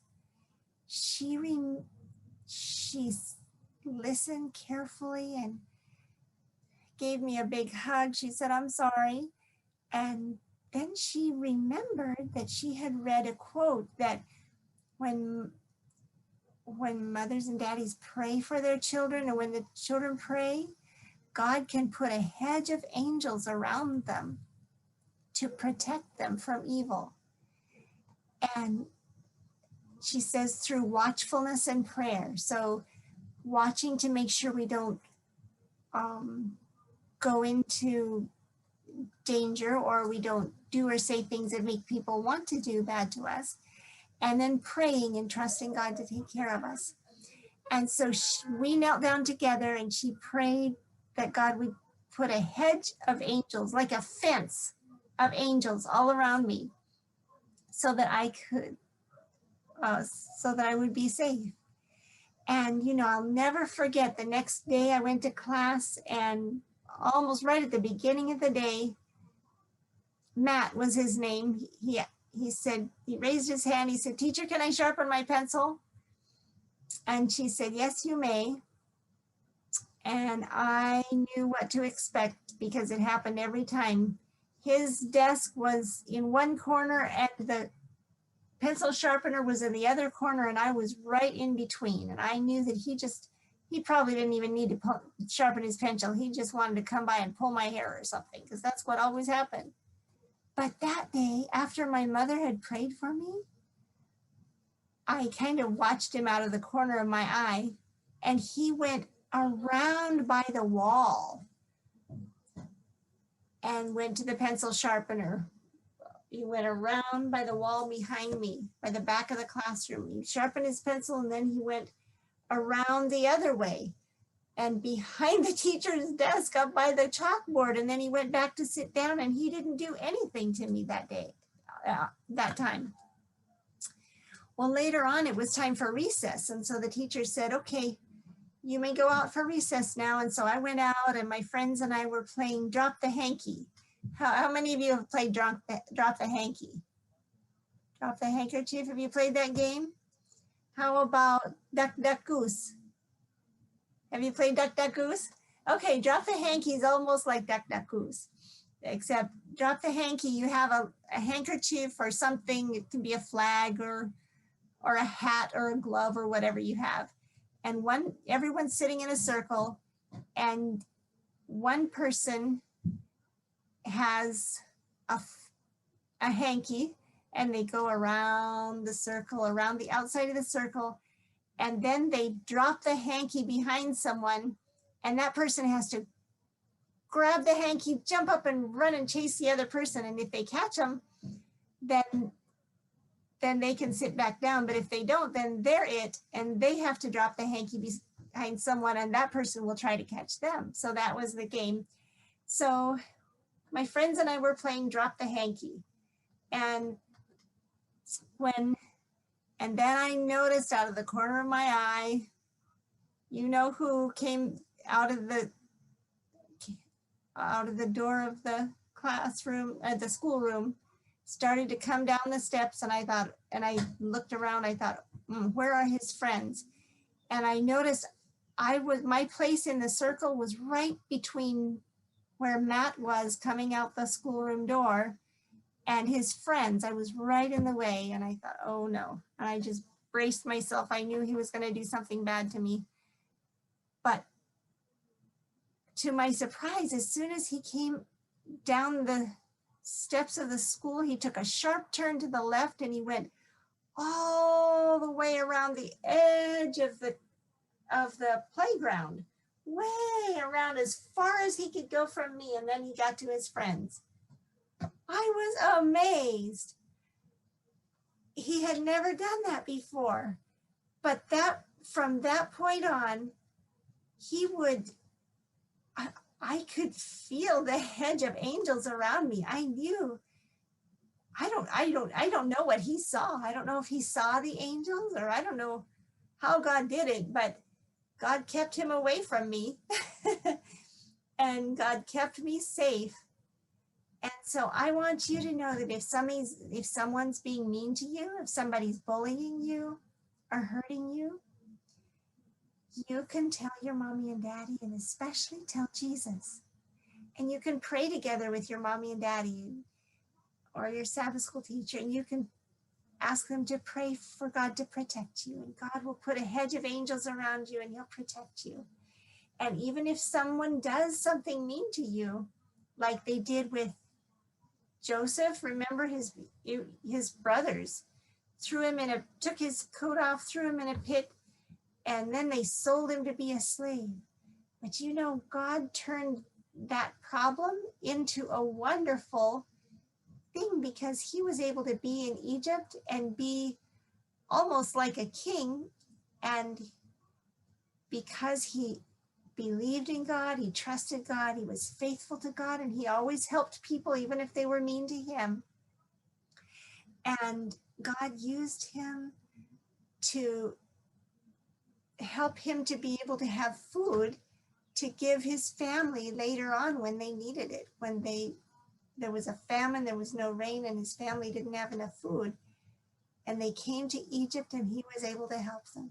She re- she listened carefully and gave me a big hug. She said, "I'm sorry." And then she remembered that she had read a quote that when when mothers and daddies pray for their children, and when the children pray, God can put a hedge of angels around them to protect them from evil. And she says, "Through watchfulness and prayer." So watching to make sure we don't um, go into danger, or we don't do or say things that make people want to do bad to us. And then praying and trusting God to take care of us. And so she, we knelt down together, and she prayed that God would put a hedge of angels, like a fence of angels, all around me, so that I could, uh, so that I would be safe. And, you know, I'll never forget, the next day I went to class, and almost right at the beginning of the day, Matt was his name. He, he, he said, he raised his hand. He said, "Teacher, can I sharpen my pencil?" And she said, "Yes, you may." And I knew what to expect because it happened every time. His desk was in one corner and the pencil sharpener was in the other corner, and I was right in between. And I knew that he just, he probably didn't even need to pu- sharpen his pencil. He just wanted to come by and pull my hair or something, because that's what always happened. But that day, after my mother had prayed for me, I kind of watched him out of the corner of my eye, and he went around by the wall and went to the pencil sharpener. He went around by the wall behind me, by the back of the classroom. He sharpened his pencil, and then he went around the other way and behind the teacher's desk up by the chalkboard. And then he went back to sit down, and he didn't do anything to me that day, uh, that time. Well, later on, it was time for recess. And so the teacher said, "Okay, you may go out for recess now." And so I went out, and my friends and I were playing drop the hanky. How, how many of you have played drop the, drop the hanky? Drop the handkerchief. Have you played that game? How about duck, duck, goose? Have you played duck, duck, goose? Okay, drop the hanky is almost like duck, duck, goose. Except drop the hanky, you have a, a handkerchief or something. It can be a flag or or a hat or a glove or whatever you have. And one, everyone's sitting in a circle, and one person has a, a hanky, and they go around the circle, around the outside of the circle, and then they drop the hanky behind someone, and that person has to grab the hanky, jump up and run and chase the other person. And if they catch them, then then they can sit back down. But if they don't, then they're it, and they have to drop the hanky behind someone, and that person will try to catch them. So that was the game. So my friends and I were playing drop the hanky. And when, and then I noticed out of the corner of my eye, you know who came out of the out of the door of the classroom, uh, the schoolroom, started to come down the steps, and I thought, and I looked around, I thought, mm, "Where are his friends?" And I noticed I was, my place in the circle was right between where Matt was coming out the schoolroom door and his friends. I was right in the way, and I thought, "Oh no." And I just braced myself. I knew he was going to do something bad to me. But to my surprise, as soon as he came down the steps of the school, he took a sharp turn to the left, and he went all the way around the edge of the of the playground, way around as far as he could go from me, and then he got to his friends. I was amazed. He had never done that before. But that, from that point on, he would, I, I could feel the hedge of angels around me. I knew, I don't, I don't, I don't know what he saw. I don't know if he saw the angels, or I don't know how God did it, but God kept him away from me. And God kept me safe. And so I want you to know that if somebody's, if someone's being mean to you, if somebody's bullying you or hurting you, you can tell your mommy and daddy, and especially tell Jesus. And you can pray together with your mommy and daddy or your Sabbath school teacher, and you can ask them to pray for God to protect you, and God will put a hedge of angels around you and he'll protect you. And even if someone does something mean to you, like they did with Joseph, remember his, his brothers threw him in a, took his coat off, threw him in a pit, and then they sold him to be a slave. But you know, God turned that problem into a wonderful thing, because he was able to be in Egypt and be almost like a king. And because he believed in God, he trusted God, he was faithful to God, and he always helped people, even if they were mean to him. And God used him to help him to be able to have food to give his family later on when they needed it, when they, there was a famine, there was no rain, and his family didn't have enough food. And they came to Egypt, and he was able to help them.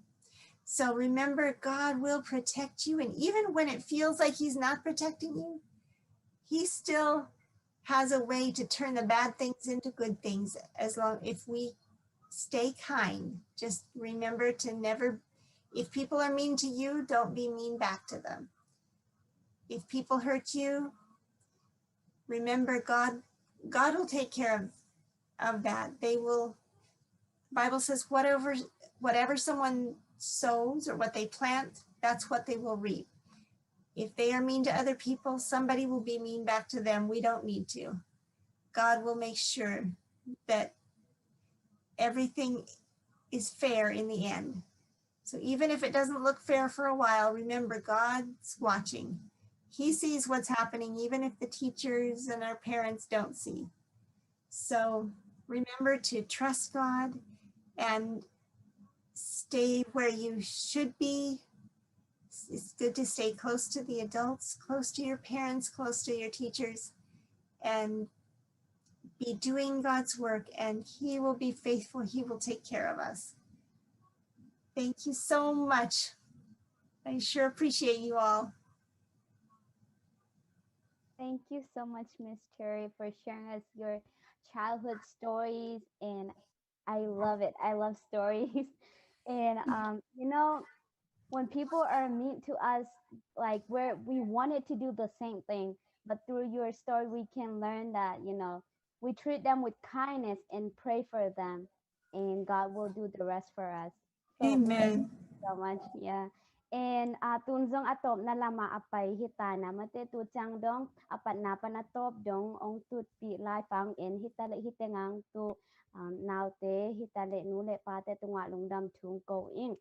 So remember, God will protect you. And even when it feels like he's not protecting you, he still has a way to turn the bad things into good things, as long, if we stay kind. Just remember to never, if people are mean to you, don't be mean back to them. If people hurt you, remember God, God will take care of, of that. They will, Bible says, whatever, whatever someone sows or what they plant, that's what they will reap. If they are mean to other people, somebody will be mean back to them. We don't need to. God will make sure that everything is fair in the end. So even if it doesn't look fair for a while, remember, God's watching. He sees what's happening, even if the teachers and our parents don't see. So remember to trust God and stay where you should be. It's good to stay close to the adults, close to your parents, close to your teachers, and be doing God's work, and he will be faithful. He will take care of us. Thank you so much. I sure appreciate you all. Thank you so much, Miss Cherry, for sharing us your childhood stories. And I love it. I love stories. And, um, you know, when people are mean to us, like, where we wanted to do the same thing, but through your story, we can learn that, you know, we treat them with kindness and pray for them, and God will do the rest for us. So, Amen. Thank you so much. Yeah. And, uh, tun zong a tawpna lama a pai hi ta na, mate, tu ciang dong a patna pan a tawp dong ong tutpih lai fang en hi ta leh, hi teng ang tu, um, naute hi ta leh, nu le pate tungah lungdam thu ko ing.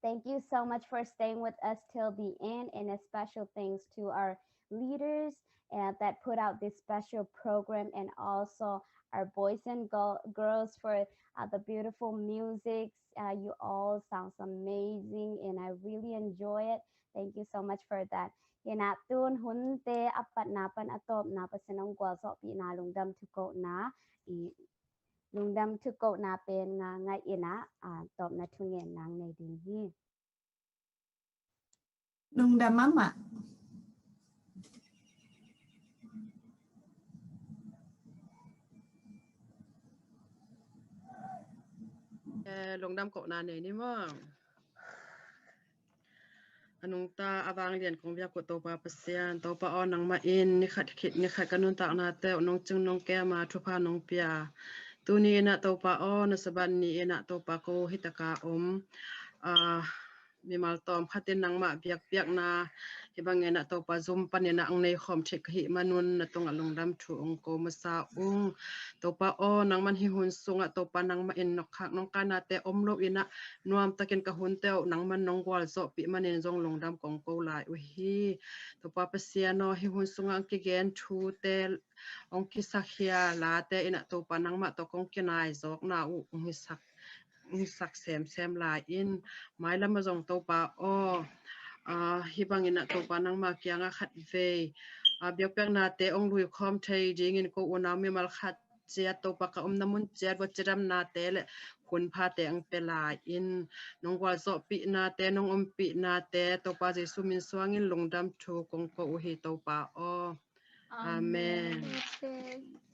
Thank you so much for staying with us till the end, and a special thanks to our leaders, uh, that put out this special program, and also our boys and girl, girls for, uh, the beautiful music. Uh, you all sounds amazing, and I really enjoy it. Thank you so much for that. Hi na, tun hunte a patna pan a tawpna Pasian ong gualzawhpihna lungdam thukohna, i lungdam thukohna pen nga ngai in a, a, tawpna thungen nang nei ding hi. Lungdam mahmah. Eh, lungdam kohna nei ni maw. A nungta a vanglian kong biak uh Topa Pasian, Topa aw, nangmah in ni khat khit ni khat ka nuntaknate uh nong cing nong kem a, thupha nong pia. Tuni in ah Topa aw, na Sabbath ni in ah Topa, ko hi taka om, ah, mimal tawm khatin nangmah biakpiakna hih bangin ah Topa zum panin ah ang nei khawm theih ka hih manun na tungah lungdam thu ong ko masa ung. Topa aw, nangman hih hun sungah Topa nangmah in nokkhak nongkanate om lo in ah nuamtakin ka hunte uh nangman nong gualzawhpih manin zong lungdam kong ko lai uh hi. Topa Pasian aw, hih hun sungah ang kigen thute ong kisakhia late in ah Topa nangmah tawh kong kinai zawkna uh ong hisak ong hisak semsem lai in, mailam ah zong Topa aw, ah, hih bangin ah Topa nangmah kiangah khat vei, ah, biakpiaknate ong lui khawm thei dingin ko unau mimal khat ciat Topa ka omna mun ciat vua cidamnate le hunphate ang pia lai in, nong gualzawhpihnate nong ompihnate Topa Jesu min suangin lungdam thu kong ko uh hi Topa aw. Amen. Amen.